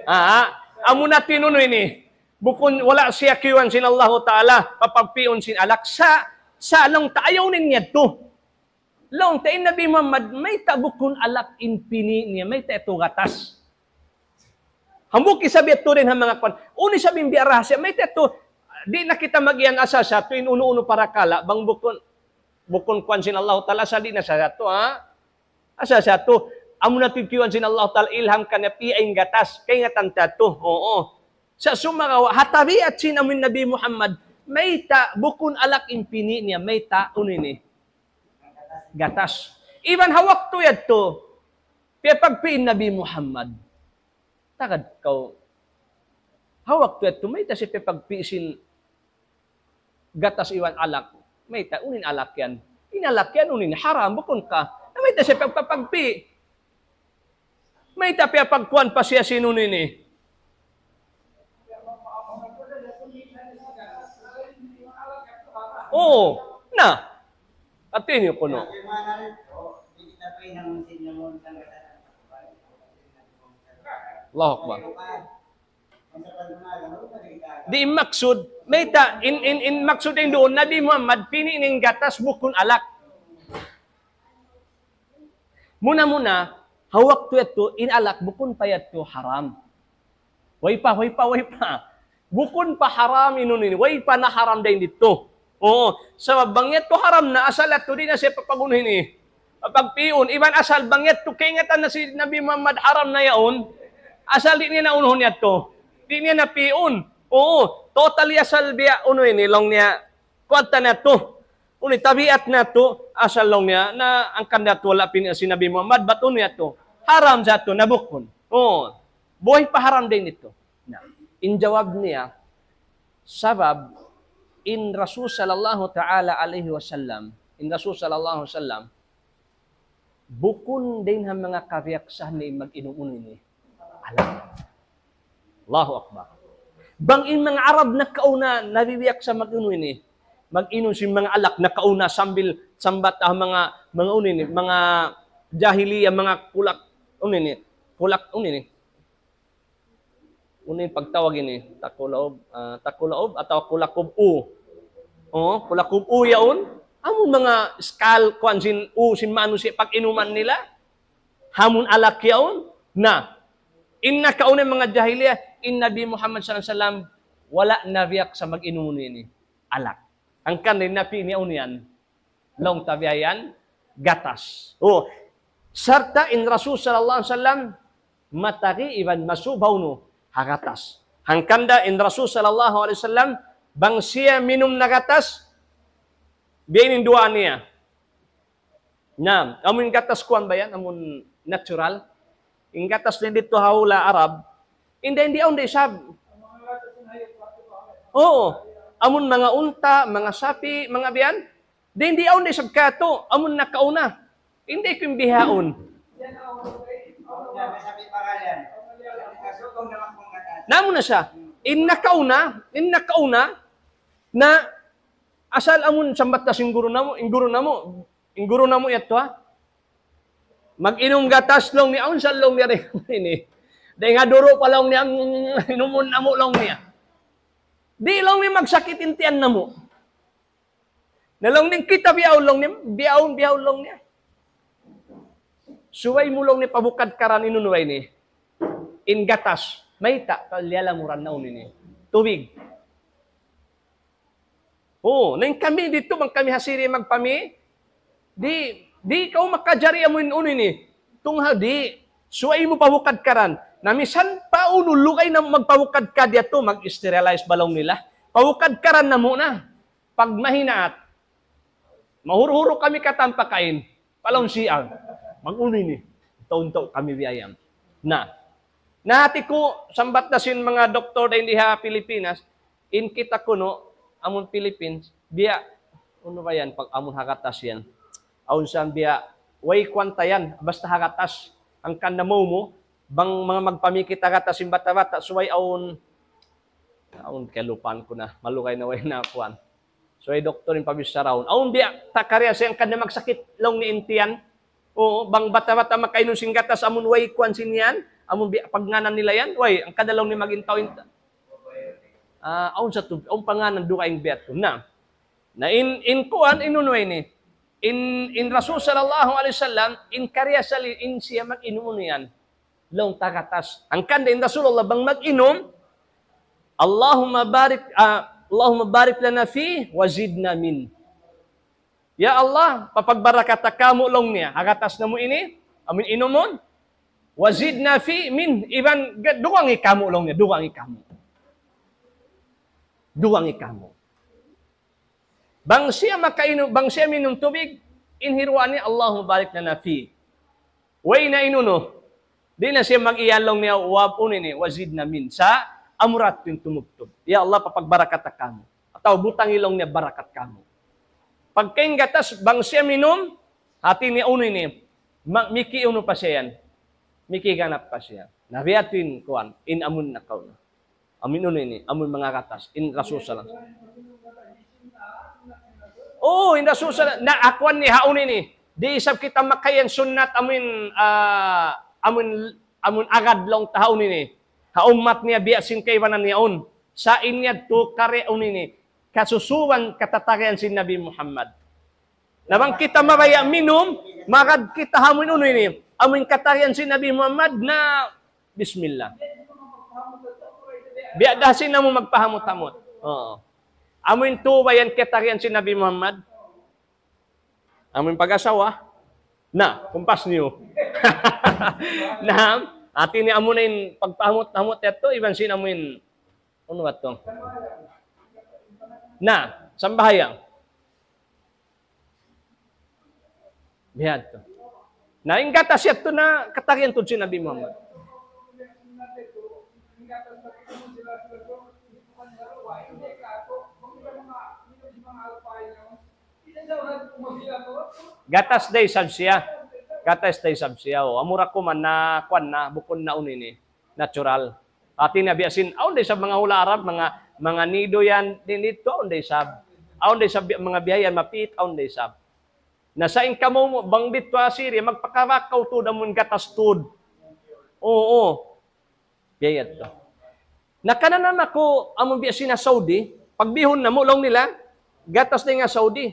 Ah, amuna in unu ini. Bukun wala' siya kiyuan sin Allahu Ta'ala, papagpi'un sin alak. Sa', sa' laung ta ayaw niya yadtu. Laung ta in Nabi Muhammad, mayta' bukun alak in pini' niya, mayta' yadtu gatas. Hambuuk isab yadtu dayn ha manga kuwan. Unu isab in biya' rahasiya, mayta' yadtu, di' na kita mag-iyan asal sa yadtu, in unu-unu parakala', bang bukun, bukun kuwan sin Allahu Ta'ala, asal di' na sa yadtu, ha? Asal sa yadtu, amuna in kiyuan sin Allahu Ta'ala, ilham kaniya, piya in gatas, kaingatan ta yadtu, uu. Sa' sumagawa', ha tabiat sin amun Nabi Muhammad, mayta' bukun alak in pini' niya, mayta' unu ini. Gatas. Iban ha waktu yadtu, piyapagpi' in Nabi Muhammad. Tagad kaw. Ha waktu yadtu, mayta' siya piyapagpi' sin gatas iban alak. Mayta', unu in alak yan. In alak yan, unu in haram, bukun ka. Na mayta' siya pagpapagpi'. Mayta' piyapagkuwan pa siya sin unu ini. Oo, na. Hāti niyu kunu'. Allahu Akbar. Di' in maksud, mayta', in, in, in maksud in duun, Nabi Muhammad, pini' niya in gatas bukun alak. Muna-muna, ha waktu yadtu, in alak bukun pa yadtu haram. Way pa, way pa, way pa. Bukun pa haram in unu ini, way pa naharam dayn didtu. Oo, sabab bang yadtu haram na, asal yadtu di' na siya papag-unu ini. Papagpi'un, iban asal bang yadtu kaingatan na sin Nabi Muhammad haram na yaun, asal di' niya na unuhun yadtu. Di' niya na pi'un. Oo, totally asal biya' unu ini, laung niya, kuwan ta na yadtu. Unu, tabiat natu', asal laung niya, na hangkan natu' wala' pini' sin Nabi Muhammad, bat unu yadtu. Haram sa yadtu, na bukun. Oo. Buhay pa haram dayn didtu. Na, in jawab niya, sabab, in Rasul sallallahu ta'ala alayhi wasallam, in Rasul sallallahu alayhi wasallam, bukun dayn ha manga kabiyaksahan niya in mag-inum unu ini. Alak. Allahu Akbar. Bang in manga Arab nakauna, nabibiyaksa mag-unu ini. Mag-inum sin manga alak nakauna sambil sambat, ah, manga, manga unu ini, manga jahiliya, manga kulak, unu ini, kulak, unu ini. Unu in pagtawag ini? Takulaub, ah, takulaub atawa kulakub u? Oh, kulakub u yaun? Amu manga skal kuwan sin u sin manusiya' pag-inuman nila. Amun alak yaun? Na. In nakauna manga jahiliya, in Nabi Muhammad sallallahu alayhi wasallam, wala' nabiyaksa mag-inum unu ini. Alak. Hangkan in napi' niya unu yan. Laung ta biya' yan, gatas. Oh, sarta' in Rasul sallallahu alayhi wasallam, matari iban masub ha unu, ha gatas. Hangkan da in Rasul sallallahu alayhi wasallam, bang siya minum na gatas, Biya' ini in duwaa niya. Na, amun gatas kuwan ba yan? Amun natural. In gatas niya didtu ha hula' Arab. Inda, inda awn da isab. Oo. Amun manga unta', manga sapi', manga biyan. Di, inda awn da isab katu'. Amun nakauna. Inda ku in bihaun. Namu na siya. In nakauna, in nakauna, na asal amun sambat na sin guru namu', in guru namu', in guru namu' yadtu ha. Mag-inum gatas laung niya, awn sa laung niya rin ini. Dahil nga duru pa laung niya, mm, inumun namu' laung niya. Di' laung niya magsakit in tiyan namu'. Na laung niya, kita bihaun laung niya, bihaun, bihaun laung niya. Subay mu laung niya pabukad karan inunu ini. In gatas, mayta', liyalamuran na unu ini. Tubig. Oo, na in kami didtu, bang kami ha Siri magpami, di', di' kaw makajari amu in unu ini. Tungha di', subay mu pabukad karan. Na misan pa unu, lugay na magpabukad ka diyatu, mag-sterilize ba laung nila. Pabukad karan namu' na. Pag mahinaat, mahuru-huru kami katan pakain. Palaun siya. Mag-unu ini. Taun-taun kami biya' yan. Na. Na hati ku, sambat na sin manga doktor dayn di ha Pilipinas, in kita kunu', amun Philippines, biya', unu ba yan, pag amun ha gatas yan. Awn sa biya', way kuwan ta yan, basta ha gatas. Hangkan na mu, bang manga magpamikit ha gatas in bata'-bata', subay awn, awn, kalupahan ku na, malugay na way na kuwan. Subay doktor in pabicharaun. Awn biya' ta kariya siya hangkan na magsakit laung niya in tiyan. Oo, bang bata'-bata' makainum sin gatas amun way kuwan sin yan, amun biya' pagngānan nila yan, way, hangkan na laung niya mag-intaw-intaw. Ah, awn sa tu, awn pangānan dugaing biya' tu. Na, na in, in kuwan, in unu ini. In, in Rasul sallallahu alayhi wasallam, in kariya sali, in siya mag-inum unu yan. Laung ta gatas. Hangkan da in Rasulullah bang mag-inum, Allahumma barik, ah, Allahumma barik lana fi wa zidna min. Ya Allah, papagbarakata kamu laung niya. Ha gatas namu' ini, amun inumun. Wa zidna fi min, iban ga-, dugangi kamu laung niya, dugangi kamu. Dugangi kamu. Bang siya makainum, bang siya minum tubig, in hiruwa niya, Allahumma barik lana fi. Way na inunu. Di' na siya mag-iyan laung niya, wa unu ini, wa zidna min. Sa' amura yadtu in tumubtub. Ya Allah, papagbarakata kamu. Atawa butangi laung niya barakat kamu. Pagka in gatas, bang siya minum, hati niya unu ini, ma-, miki unu pa siya yan. Miki ganap pa siya. Na biya' yadtu in kuwan, in amun nakauna. Amun unu ini, amun manga gatas, in Rasul sallallahu alayhi wasallam. Oo, in Rasul sallallahu alayhi wasallam, na akuan niya ha unu ini. Di' isab kita makayan sunnat amun, ah, amun, amun agad laung ta ha unu ini. Ha ummat niya biya' sin kaibanan niya yaun. Sa' in yadtu kari unu ini. Kasusuban katatagihan sin Nabi Muhammad. Na bang kita mabaya' minum, magad kita ha amun unu ini. Amun katagihan sin Nabi Muhammad na bismillah. Biya' da sin amu magpahamut-hamut. Oo. Amun tuud ba yan katagihan sin Nabi Muhammad? Amun pag-asawa? Na, kumpas niyu. Na, hati niya amu na in pagpahamut-hamut yadtu, iban sin amun unu ba yadtu? Na, sambahayang. Biya' yadtu. Na, in gatas yadtu na katagihan tuud sin Nabi Muhammad. Gatas da isab siya. Gatas da isab siya. O, amura kuman na, kuan na, bukun na unu ini. Natural. Hati niya biya' sin, awn da isab manga hula' Arab, manga, manga nido yan, di' didtu, awn da isab. Awn da isab bi-, manga biya' yan, mapit, awn da isab. Na sa' in kamu, bang didtu ha Siri, magpakabak kaw tuud amun gatas tuud. Oo. Biya' yadtu. Na kanan aku, amun biya' sin ha Saudi, pagbihun namu' laung nila, gatas da in ha Saudi.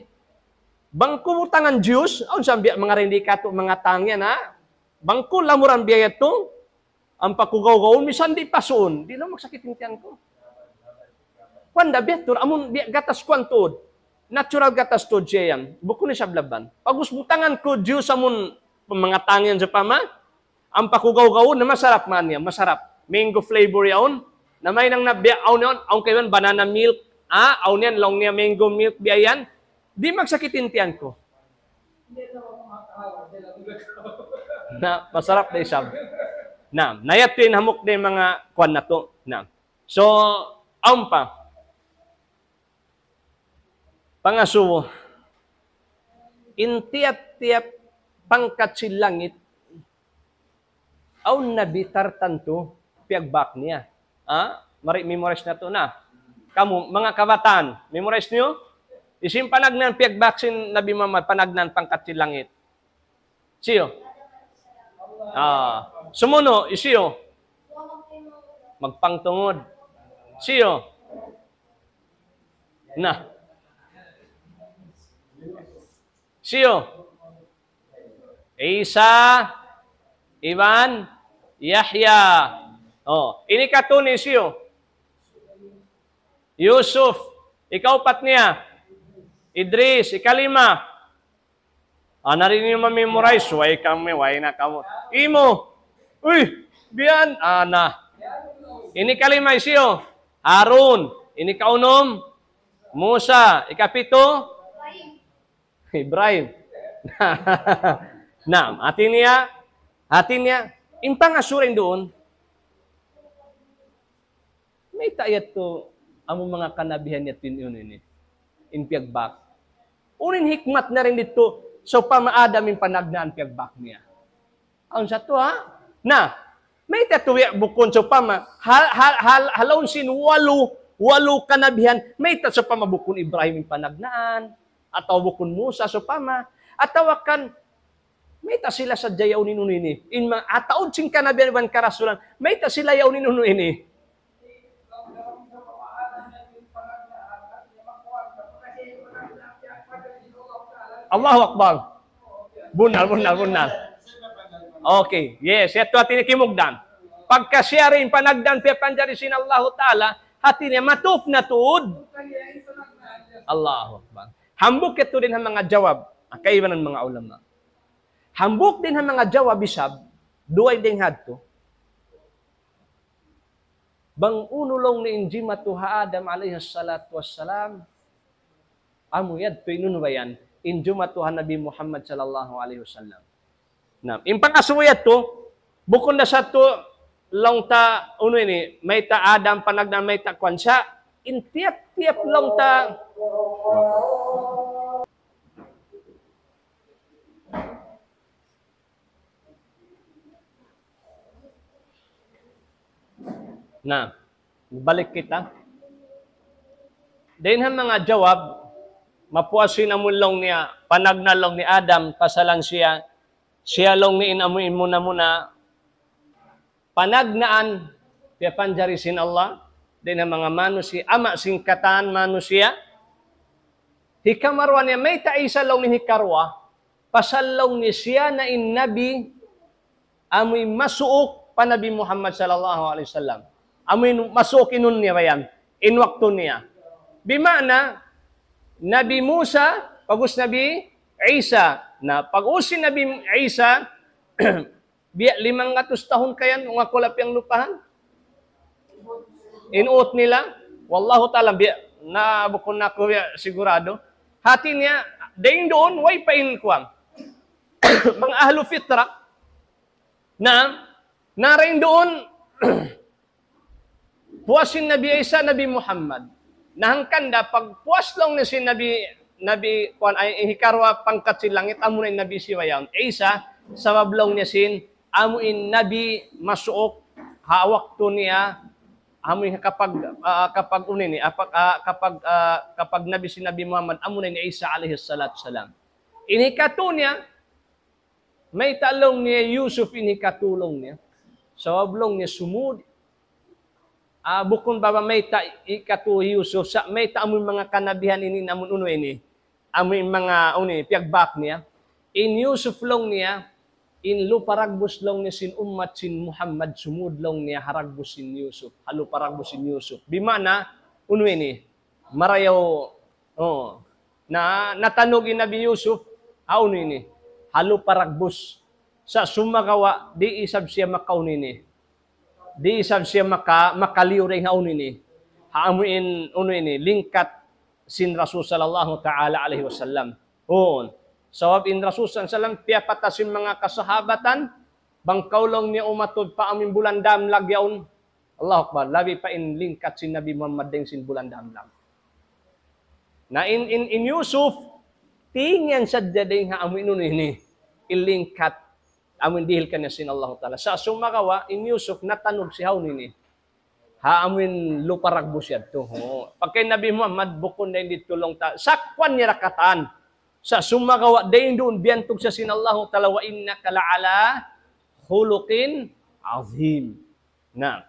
Bang ku butangan juice, awn sa biya' manga rindi katu', manga tang yan, ha? Bang ku lamuran biya' yadtu, ampa ku gawgawn, misan di' pasuun. Di' na magsakit in tiyan ku. Kuwan da, biya' tuud, amun biya' gatas kuwan tuud. Natural gatas tuud siya yan. Bukun isab laban. Pag'ubus butangan ku juice amun manga tang yan sawpama, ampa ku gawgawn na masarap man yan, masarap. Mango flavor yaun. Na mahinang na biya' awn yaun, awn kaibanan banana milk. Ah, awn yan, laung niya mango milk biya' yan. Di' magsakit in tiyan ku. Na, masarap da isab. Na, na yadtu in hambuuk da in manga kuwan natu'. Na. So, awn pa. Pangasubu, in tiyap-tiyap pangkat sin langit, awn nabi tartantu piyagbak niya. Ha? Mari memorize natu' na. Kamu, manga kabataan, memorize niyu? Hisiyu in panagnaan piyagbak sin Nabi Muhammad, panagnaan pangkat sin langit? Hisiyu? Ah, sumunu', hisiyu? Magpangtungud. Hisiyu? Na. Hisiyu? Isa, iban Yahya. Oh, ini katu' ini hisiyu? Yusuf. Ikaupat niya, Idris. Ikalima. Ah, na di' niyu ma-memorize, way kamu, way na kamu. Imu. Uy, biya' yan. Ah, na. Ini kalima hisiyu? Harun. Ini kaunum? Musa. Ikapitu? Ibrahim. Naam, hati niya, hati niya, in pangasubu duun, mayta' yadtu amu manga kanabihan yadtu in, in, in, in piyagbak. Unu in hikmat na dayn didtu, sawpama Adam in panagnaan piyagbak niya. Awn sa tuud, ha? Na, mayta' tuud ya bukun sawpama, hal, hal, hal, ha lawm sin walu, walu kanabihan, mayta' sawpama bukun Ibrahim in panagnaan, atawa bukun Musa sawpama, atawa kan, mayta' sila sadja yaun in unu ini, in ma-, ha taud sin kanabihan iban karasulan, mayta' sila yaun in unu ini. Allahu Akbar. Bunnal, bunnal, bunnal. Okay, yes, yadtu hati niya kimugdan. Pagka siya in panagnaan piyapanjari sin Allahu Ta'ala, hati niya matup na tuud. Allahu Akbar. Hambuuk yadtu dayn ha manga jawab, kaibanan manga ulama. Hambuuk dayn ha manga jawab isab, duwa in dayn hadtu. Bang unu laung niya in jimatu ha Adam alayhi salatu wassalam, amu yadtu in unu ba yan, in jimatu ha Nabi Muhammad sallallahu alayhi wasallam. Na, in pangasubu yadtu, bukun da sa tu laung ta unu ini, mayta' Adam panagnaan mayta' kuwan sa, in tiyap-tiyap laung ta. Na, balik kita. Dayn ha manga jawab, mapuas in amu laung niya, panagnaan laung ni Adam, pasalan siya, siya laung niya in amu in muna-muna, panagnaan, piyapanjari sin Allah, dayn ha manga manusiya', ama' sin katan manusiya'. Hikaruwa niya, mayta' Isa laung niya hikaruwa, pasal laung niya siya na in Nabi, amu in masuuk pa Nabi Muhammad sallallahu alayhi wasallam. Amu in masuuk in unu niya ba yan, in waktu niya. Bima'na, Nabi Musa, pag'ubus Nabi Isa. Na, pag'ubus sin Nabi Isa, biya' limanggatus tahun ka yan, ung aku la piyanglupahan. In uut nila, wallahu ta'ala, biya', na bukun na aku biya' sigurado. Hati niya, dayn duun, way pa in kuwan. Manga ahlu fitra, na, na dayn duun, puas sin Nabi Isa, Nabi Muhammad. Na hangkan da pagpuas laung niya sin Nabi, Nabi, kuwan, ay, hikaruwa pangkat sin langit, amu na in Nabi siya yaun. Isa, sabab laung niya sin, amu in Nabi masuuk, ha waktu niya, amu in kapag, ah, kapag unu ini, kapag, ah, kapag, ah, kapag Nabi sin Nabi Muhammad, amu na in Isa alayhi salatu salam. In hikatu niya, mayta' laung niya Yusuf in hikatu laung niya. Sabab laung niya sumud. Ah, bukun ba ba mayta' hikatu Yusuf, sa' mayta' amu in manga kanabihan ini, amu in unu ini. Amu in manga unu ini, piyagbak niya. In Yusuf laung niya, in lupa ragbus laung niya sin ummat sin Muhammad, sumud laung niya ha ragbus sin Yusuf. Ha lupa ragbus sin Yusuf. Bima'na, unu ini, marayaw, oh, na, natanug in Nabi Yusuf, ha unu ini, ha lupa ragbus. Sa' sumagawa', di' isab siya makaunu ini. Di' isab siya maka-, makaliyu dayn ha unu ini. Ha amu in, unu ini, lingkat, sin Rasul sallallahu ta'ala alayhi wasallam. Huun. Sabab in Rasul sallallahu alayhi wasallam, piyapata sin manga kasahabatan, bang kaw laung niya umatud pa amuin bulan damlag yaun. Allahu Akbar. Labi pa in lingkat sin Nabi Muhammad dayn sin bulan damlag. Na in, in, in Yusuf, tingyan sadja dayn ha amuin unu ini. In lingkat. Amuin dihil kaniya sin Allahu Ta'ala. Sa' sumagawa', in Yusuf natanug siya ha unu ini. Ha amuin lupa ragbus yadtu. Hu. Pagka Nabi Muhammad, bukun dayn didtu laung ta, sakwan niya ra katan. Sa' sumagawa' dayn duun biyantug siya sin Allahu Ta'ala, وإنك لعلى خلق عظيم. Na.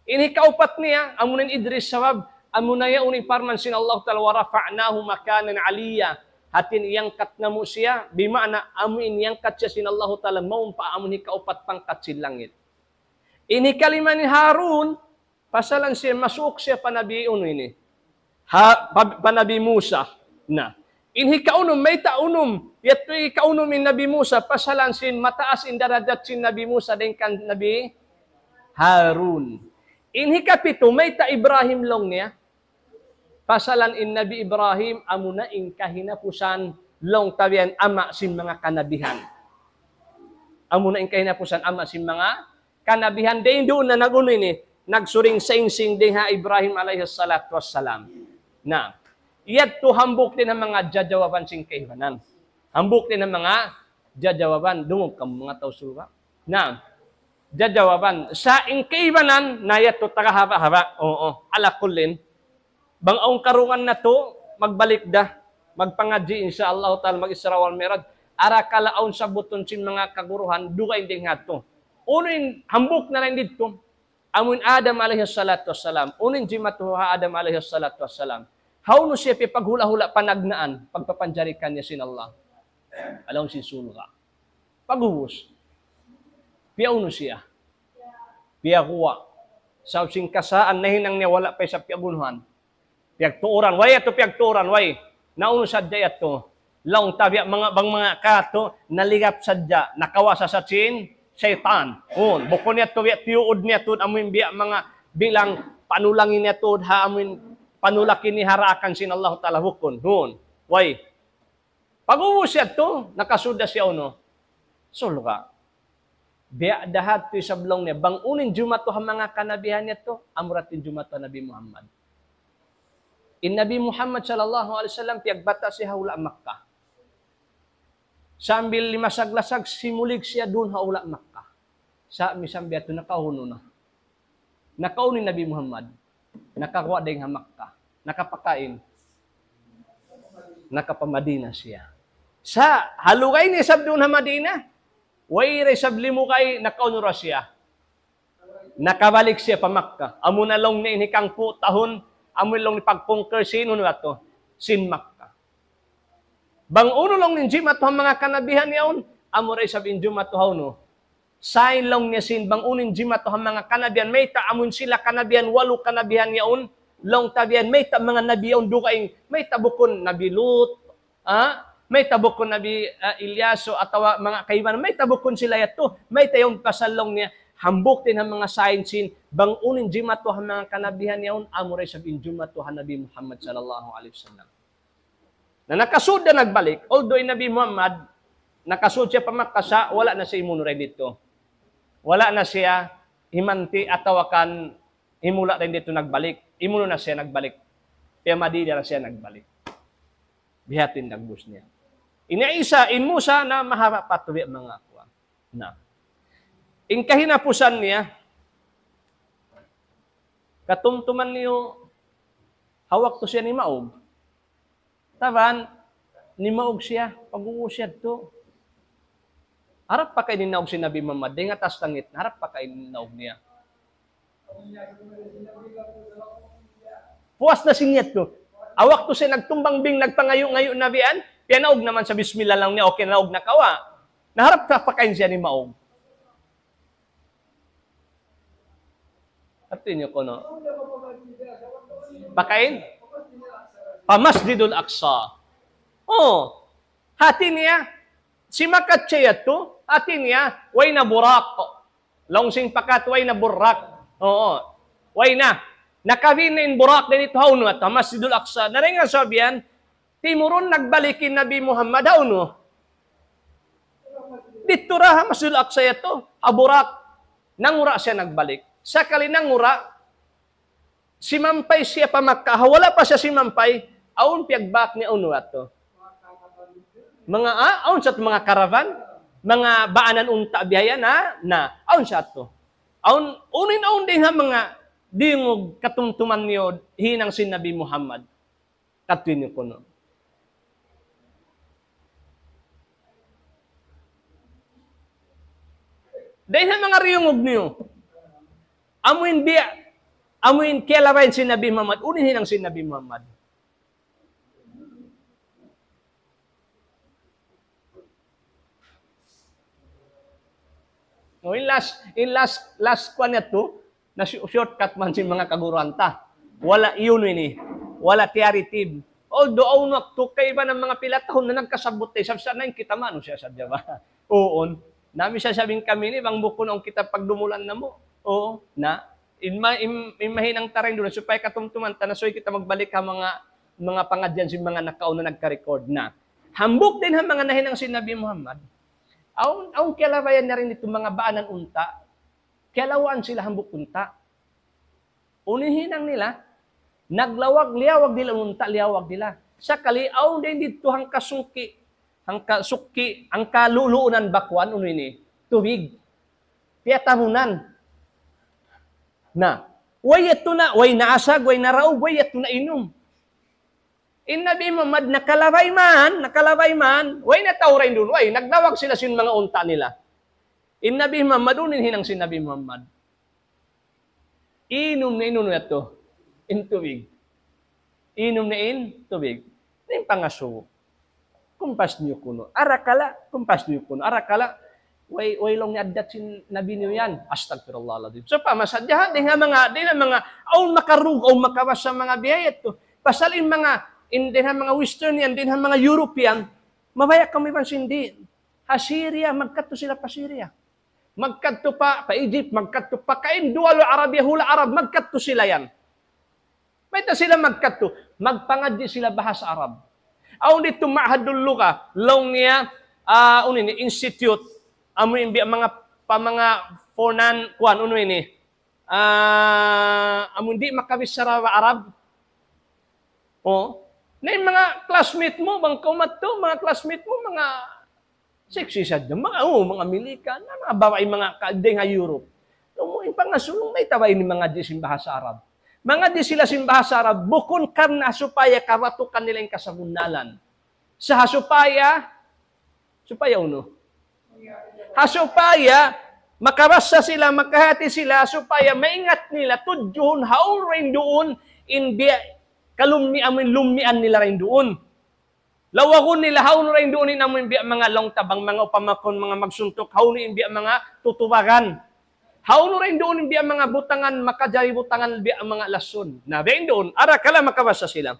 In hikaupat niya, amuna in Idris sabab, amuna yaun in parman sin Allahu Ta'ala, ورفعناه مكانا عليا. Hati niya iyangkat namu' siya, bima'na amuin iyangkat siya sin Allahu Ta'ala, mawn pa amuin hikaupat pangkat sin langit. In hikalima ni Harun, pasalan siya, masuuk siya pa Nabi unu ini. Ha, pa, pa Nabi Musa. Na. In hikaunum, mayta' unum. Yadtu hikaunum in Nabi Musa, pasalan sin mataas in darajat sin Nabi Musa dayn kan Nabi Harun. In hikapitu, mayta' Ibrahim laung niya. Pasalan in Nabi Ibrahim, amuna in kahinapusan laung ta biya' yan ama' sin manga kanabihan. Amuna in kahinapusan ama' sin manga kanabihan dayn duun na nag-unu ini, nagsuring sainsing dayn ha Ibrahim alayhi salatu wassalam. Na, yadtu hambuuk dayn ha manga jajawaban sin kaibanan. Hambuuk dayn ha manga jajawaban, dungug kamu manga tau surga'. Na, jajawaban, sa' in kaibanan, na yadtu taga haba-haba. Oo, ala kullin. Bang awn karungugan natu', magbalik da, magpangadji', insya Allah ta'ala, mag-Isra wal Mi'raj. Arakala' awn sabbutun sin manga kaguruhan, dugaing dayn ha yadtu. Unu in hambuuk na dayn didtu, amuin Adam alayhi salatu wassalam. Unu in jimatu ha Adam alayhi salatu wassalam. Hawnu siya piyaghula'-hula' panagnaan, pagpapanjari kaniya sin Allah. Ha lawm sin surga'. Pag'ubus. Piyaunu siya. Piyaguwa'. Sabab sin kasaan nahinang niya wala' pa isab piyagunuhan. Piyagtuuran, way yadtu piyagtuuran, way. Naunu sadja yadtu. Laung ta biya' manga, bang manga katu', naligap sadja, nakawasa sa sin saytan. Huun, bukun yadtu biya' tiyuud niya tuud, amuin biya' manga bilang panulangin niya tuud, ha amuin panulaki niya ha daakan sin Allahu Ta'ala, bukun. Huun, way. Pag'ubus yadtu, nakasud da siya unu? Surga'. Biya' da hadtu isab laung niya, bang unu in jumatu ha manga kanabihan yadtu, amura in jumatu ha Nabi Muhammad. In Nabi Muhammad sallallahu alayhi wasallam, piyagbata' siya ha hula' Makkah. Sambil limasag-lasag, simulig siya duun ha hula' Makkah. Sa' misan biya' yadtu nakahunu na. Nakaunu in Nabi Muhammad? Nakaguwa' dayn ha Makkah. Nakapakain? Nakapamadina siya. Sa' ha lugay niya isab duun ha Madina, way da isab limugay, nakaunu ra siya? Nakabalik siya pa Makkah. Amuna laung niya in hikahangpu' tahun, amu laung niya pag-conquer sin unu yadtu, sin Makkah. Bang unu laung niya in jimatu ha manga kanabihan yaun, amura isab in jimatu ha unu? Sign laung niya sin bang unu in jimatu ha manga kanabihan, mayta' amun sila kanabihan, walu kanabihan yaun, laung ta biya' yan, mayta' manga nabi yaun dugaing, mayta' bukun Nabi Lut, ha? Mayta' bukun Nabi, ah, Ilyasu atawa manga kaibanan, mayta' bukun sila yadtu, mayta' yaun pasal laung niya, hambuuk dayn ha manga sign sin, bang unu in jimatu ha manga kanabihan yaun, amura isab in jimatu ha Nabi Muhammad sallallahu alayhi wasallam. Na nakasud da nagbalik, although in Nabi Muhammad, nakasud siya pa Makkah sa' wala' na siya imunu dayn didtu. Wala' na siya himanti' atawa kan himula' dayn didtu nagbalik. Imunu na siya nagbalik. Piyamadina na siya nagbalik. Biya' ha yan in dagbus niya. In Isa, in Musa na mahaba' pa tuud manga kuwan. Na. In kahinapusan niya, katumtuman niyu, ha waktu siya nimaug. Taban, nimaug siya, pag'ubus yadtu. Harap pa kain in naug sin Nabi Muhammad, dayn ha taas langit, harap pa kain in naug niya. Puas na sin yadtu. Ha waktu siya nagtumbang bing, nagpangayu'-ngayu' na biya' yan, piyanaug naman sa bismillah laung niya, okay, naug na kawa'. Na harap pa kain siya nimaug. Hati niyu kunu'. Pakain? Pa Masjidul Aqsa. Oh. Hati niya, simakat siya yadtu, hati niya, way na Buraq. Laung sin pakat, way na Buraq. Oo. Way na. Nakabin na in Burak dayn ditu ha unu yadtu, ha Masjidul Aqsa. Na dayn ha sabab yan, timurun nagbalik in Nabi Muhammad ha unu. Didtu ra ha Masjidul Aqsa yadtu, ha Burak. Nangura' siya nagbalik. Sakali nangura', simampay siya pa Makkah. Wala' pa siya simampay, awn piyagbak niya unu yadtu. Manga, ah, awn sa manga karavan, manga baanan unta' biya' yan, ha? Na, awn sa yadtu. Awn, unu in awn dayn ha manga diyungug katumtuman niyu hinang sin Nabi Muhammad. Kadtu ini kunu'. Dayn ha manga diyungug niyu. Amu in biya', amu in kiyalabayan sin Nabi Muhammad, unu in hinang sin Nabi Muhammad. No, in last, in last, last kuwan yadtu, na shi-, shortcut man sin manga kaguruhan ta. Wala' unu ini, wala' theory team. Although, awn waktu kaibanan manga pila tahun na nagkasabbut ta, isab sa' na in kita manusiya' sadja ba. Uun. Na, misan sabab kami ini, bang bukun awn kita pagdumulan namu'. Oo, na. In ma-, in, in mahinang ta dayn duun, supaya katumtuman ta na, subay kita magbalik ha manga, manga pangadjian sin manga nakauna nagka-record na. Hambuuk dayn ha manga nahinang sin Nabi Muhammad. Awn, awn kiyalabayan niya dayn ditu manga baanan unta'. Kiyalawaan sila hambuuk unta'. Unu in hinang nila? Naglawag, liyawag nila, unta' liyawag nila. Sakali, awn dayn ditu hangka sungki, hangka sukki, hangka luluunan bakuan, unu ini? Tubig. Piyatabunan. Na, way yadtu na, way naasag, way naraug, way yadtu nainum. In Nabi Muhammad nakalabay man, nakalabay man. Way na tau dayn duun, way. Naglawag sila sin manga unta' nila. In Nabi Muhammad, unu in hinang sin Nabi Muhammad? Inum na in unu yadtu. In tubig. Inum na in tubig. Na in pangasubu. Kumpas niyu kunu'. Arakala', kumpas niyu kunu'. Arakala', way, way laung niya addat sin Nabi niyu yan. Astagfirullahaladzim. So, pa, masa jahat, dayn ha manga, dayn ha manga, awn makarug, awn makabasa manga biya' yadtu. Pasal in manga, in dayn ha manga Western yan, dayn ha manga European, mabaya' kamu iban sin di'. Ha Syria, magkadtu sila pa Syria. Magkadtu pa, pa Egypt, magkadtu pa kain duwal Arabia, hula' Arab, magkadtu sila yan. Mayta' sila magkadtu? Magpangadji' sila bahasa Arab. Awn ditu Ma'hadul Lugha, laung niya, ah, unu ini, institute, amu in biya' manga, pa manga foreign, kuwan, unu ini. Ah, amu in di' makabichara Arab. Oh. Na in manga classmate mu, bang kaw madtu, manga classmate mu, manga sexy sadja. Manga, oh, manga American, na manga babai, manga ka-, dayn ha Europe. Amu in pangasubu, mayta' ba ini mangadji' sin bahasa Arab? Mangadji' sila sin bahasa Arab, bukun karna' supaya kabatukan nila in kasabunnalan. Sa' ha supaya, supaya unu? Ha supaya makabasa sila, makahati sila, supaya maingat nila, tudjuhun, hawnu dayn duun, in biya' kalummi-, amu in lummian nila dayn duun. Lawagun nila, hawnu dayn duun in amu in biya' manga laung ta bang manga upama kun manga magsuntuk, hawnu in biya' manga tutubagan. Hawnu dayn duun in biya' manga butangan, makajari butangan biya' manga lasun. Na, biya' duun, arakala' makabasa sila.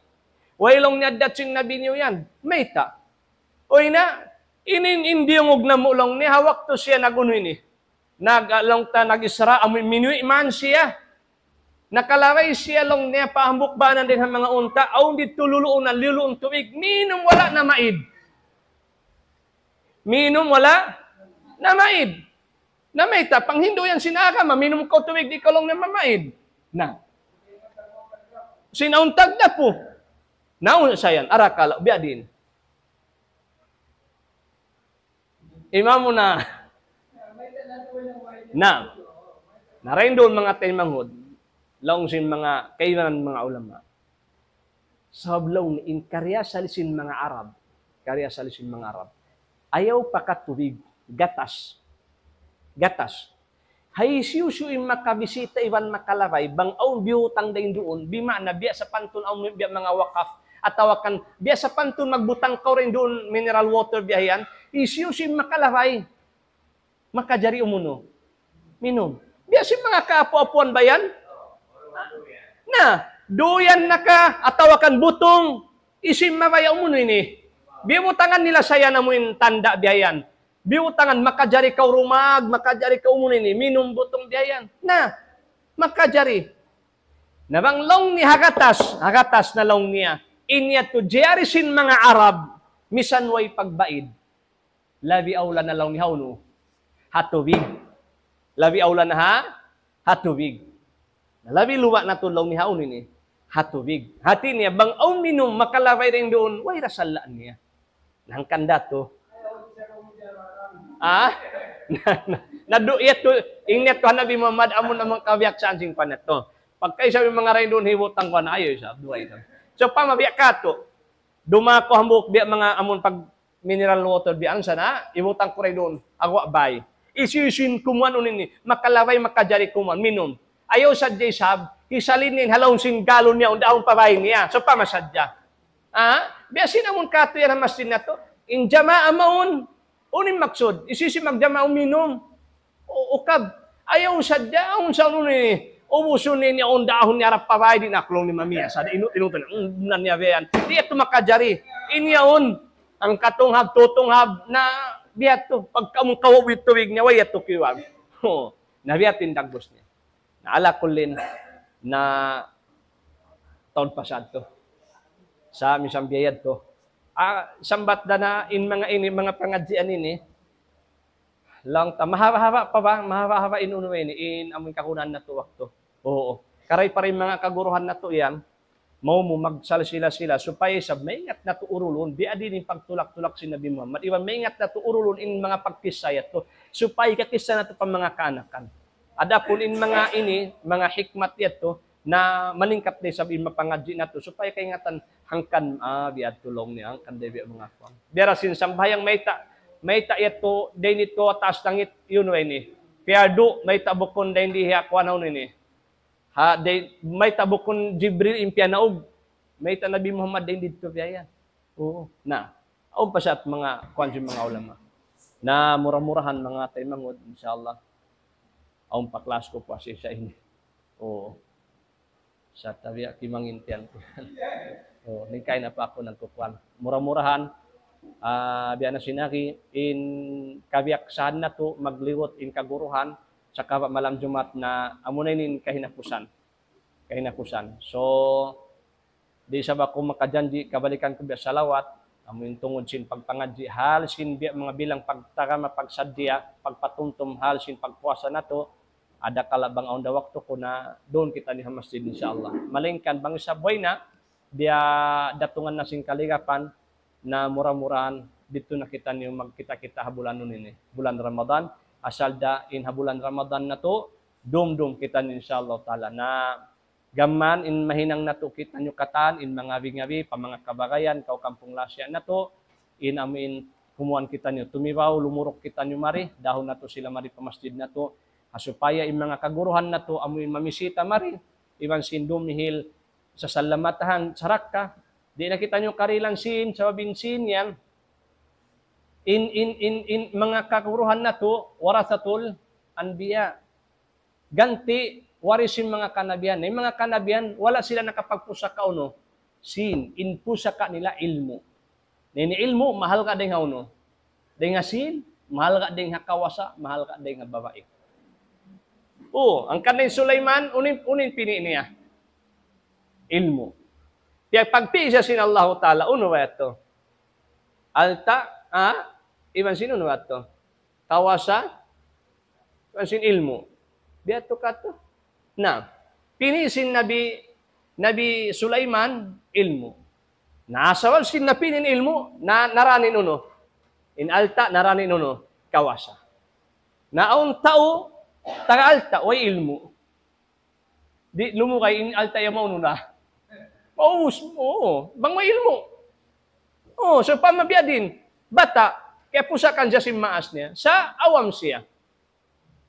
Way laung niya addat sin Nabi niyu yan. Mayta'? Uy na, inin in diyungug namu' laung niya, ha waktu siya nag-unu ini. Nag-, ah, laung ta nag-Isra, amu in minuwi' man siya. Nakalabay siya laung niya pa hambuuk baanan dayn ha manga unta', awn ditu luluunan, luluun tubig, minum wala' na maid. Minum wala' na maid. Na mayta', panghindu' yan sin agama, minum kaw tubig, di' kaw laung niya mamaid. Na. Sin awn tagdapu. Nauna sa yan, arakala', biya' diin. Imamu na. Na. Na dayn duun manga taymanghud. Laung sin manga kaibanan manga ulama. Sabab laung in kariyasali sin manga Arab. Kariyasali sin manga Arab. Ayaw pa ka tubig. Gatas. Gatas. Hisiyu-siyu in makabisita iban makalabay, bang awn biyutang dayn duun, bima'na biya' sapantun awn biya' manga wakaf, atawa kan biya' sapantun magbutang kaw dayn duun mineral water biya' yan, hisiyu-siyu in makalabay, makajari umunu. Minum. Biya' sin manga kaapu-apuan ba yan? Na, duyan na ka, atawa kan butong, hisiyu in mabaya' umunu ini. Bibutangan nila sa yan amu in tanda' biya' yan. Bibutangan, makajari kaw rumag, makajari kaw umunu ini, minum butong biya' yan. Na, makajari. Na bang laung niya ha gatas, ha gatas na laung niya. In yadtu jari sin manga Arab, misan way pagbaid. Labi awla na laung niya ha unu? Ha tubig. Labi awla na ha? Ha tubig. Na labi luba' na tuud laung niya ha unu ini? Ha tubig. Hati niya, bang awn minum, makalabay dayn duun, way da sala' niya. Hangkan da tu. Ah? Na, na, nadu' yadtu, in yadtu ha Nabi Muhammad, amun amun kabiyaksaan sin kuwan yadtu. Pagka isab in manga dayn duun, hibutang kuwan, ayaw isab, duwa isab. So, pamabiya' katu'. Dumā kaw hambuuk biya' manga amun pag mineral water biya' yan sa na, hibutang ku dayn duun, agwa bay. Hisiyu-siyu in kumuan unu ini, makalabay makajari kumuan, minum. Ayaw sadja isab, hisalin niya in ha lawm sin galon niya, unda awn pa bay niya. So, pama sadja. Ah, biya' sin amun katu' yan ha masjid natu'. In jamaa mawn, unu in maksud? Hisiyu-siyu magjamaah minum. U-, ukab. Ayaw sadja, awn sa unu ini. Ubusun ini, awn dahun niya harap pa bay, di' na aku laung niya mamiya. Sa' di' inut-inut na, mm, nan niya biya' yan. Di' yadtu makajari. Ini yaun, hangkatunghab, tutunghab, na biya' yadtu. Pagka amun kawaw yadtu tubig niya, way yadtu kiwag. Oh, na biya' yadtu in dagbus niya. Na ala kullin, na taud pa sa yadtu. Sa' minsan biya' yadtu. Ah, sambat da na in manga ini, manga pangadjian ini, laung ta, mahaba'-haba' pa ba? Mahaba'-haba' in unu ini, in amun kagunahan natu' waktu. Oo. Karay pa in manga kaguruhan natu' yan, mau mu magsalsila-sila, supaya isab maingat natu' urulun, biya' diin in pagtulak-tulak sin Nabi Muhammad. Iban maingat natu' urulun in manga pagkissa yadtu, supaya kakissa natu' pa manga kaanakan. Adapun in manga ini, manga hikmat yadtu, na malingkat da isab in mapangadji' natu', supaya kaingatan hangkan, ah, biya' yadtu laung niya, hangkan da biya' manga kuwan. Biya' da sin sambahayang mayta', mayta' yadtu, dayn didtu ha taas langit, unu ini. Piyardu, mayta' bukun dayn di ha kuwan unu ini. Ha, dayn, mayta' bukun Jibril in piyanaug. Mayta' Nabi Muhammad dayn didtu biya' yan. Oo. Na, awn pa sa yadtu manga kuwan sin manga ulama. Na mura-murahan manga taymanghud, insya Allah. Awn pa class ku pa sa ini. Oo. Sa' tabiya' kimangintian ku. Oh, ningkain apa aku nagkukuan. Mura-murahan, ah, biya' na sin agi, in kabiyaksahan natu' magliwat in kaguruhan, sa' kaba' malam Jumat na amuna ini in kahinapusan. Kahinapusan. So, di' isab aku makajanji' kabalikan ku biya' salawat, amu in tungud sin pagpangadji', hal sin biya' manga bilang pagtagama, pagsadja, pagpatumtum, hal sin pagpuasa natu', adakala bang awn da waktu ku na duun kitaniyu ha masjid, insya Allah. Malayngkan bang isab way na, biya' datungan na sin kaligapan, na mura-murahan, didtu na kitaniyu magkita'-kita' ha bulan unu ini, bulan Ramadan, asal da in ha bulan Ramadan natu', dum-dum kitaniyu, insya Allah ta'ala. Na gām mayan in mahinang natu' kitaniyu katan, in mangabi-ngabi, pa manga kabagayan, kaw kampung lasa natu', in amu in kumuan kitaniyu, tumibaw, lumuruk kitaniyu mari, dahun natu' sila mari pa masjid natu', ha supaya in manga kaguruhan natu', amu in mamisita mari, iban sin dumihil sasalamatahan, sarakka, di' na kitaniyu karihilan sin, sabab in sin yan, in, in, in, in manga kaguruhan natu', warasatul anbiya. Ganti', waris sin manga kanabihan. Na in manga kanabihan, wala' sila nakapagpusaka unu. Sin, in pusaka nila ilmu'. Na in ilmu', mahalga' dayn ha unu. Dayn ha sin, mahalga' dayn ha kawasa, mahalga' dayn ha babai. Oo, hangkan in Sulaiman, unu in, unu in pini' niya? Ilmu'. Piyagpī siya sin Allahu Ta'ala, unu ba yadtu? Alta', ha? Iban sin unu ba yadtu? Kawasa, iban sin ilmu'. Biya' yadtu katu'. Na, pini' sin Nabi, Nabi Sulaiman, ilmu'. Na, sabab sin napī' niya in ilmu', na, narā niya in unu. In alta', narā niya in unu, kawasa. Na, awn tau, taga alta', way ilmu'. Di' lumugay in alta' yan maunu na. Maubus, oo. Bang way ilmu'. Oo, so pamabiya' diin. Bata', kaya pusakan siya sin maas niya. Sa' awam siya.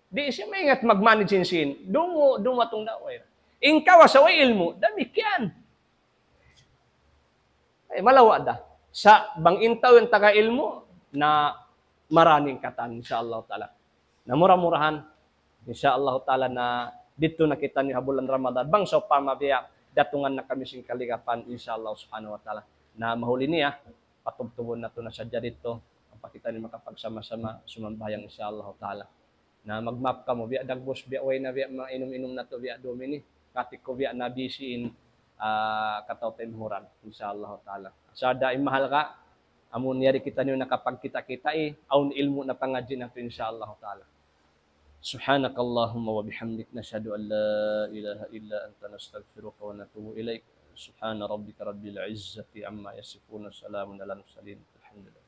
Di' siya maingat mag-manage sin sin. Dumu, dumatung daw, eh. In kawasa way ilmu', damikkiyan. Eh, malawa' da. Sa' bang in tau yan taga ilmu', na marā in katan, insya Allah ta'ala. Na mura-murahan, insya Allah ta'ala na didtu na kitaniyu ha bulan Ramadan. Bang sawpama biya' datungan na kami sin kaligapan, insya Allah subhanahu wa ta'ala. Na mahuli niya, patubtubun natu' na sadja didtu. Ampa kitaniyu makapagsama-sama sumambahayang, insya Allah ta'ala. Na magmaap kamu, biya' dagbus, biya' way na, biya' manga inum-inum natu', biya' dum ini. kati' ku biya' na bisiin, ah, kataw-taymhuran, insya Allah ta'ala. Sa' da in mahal ka, amun yari kitaniyu nakapagkita'-kita' eh, awn ilmu' na pangadji' natu', insya Allah ta'ala. سبحانك اللهم وبحمدك، نشهد أن لا إله إلا أنت، نستغفرك ونتوب إليك. سبحان ربك رب العزة عما يصفون، سلام على المرسلين، الحمد لله.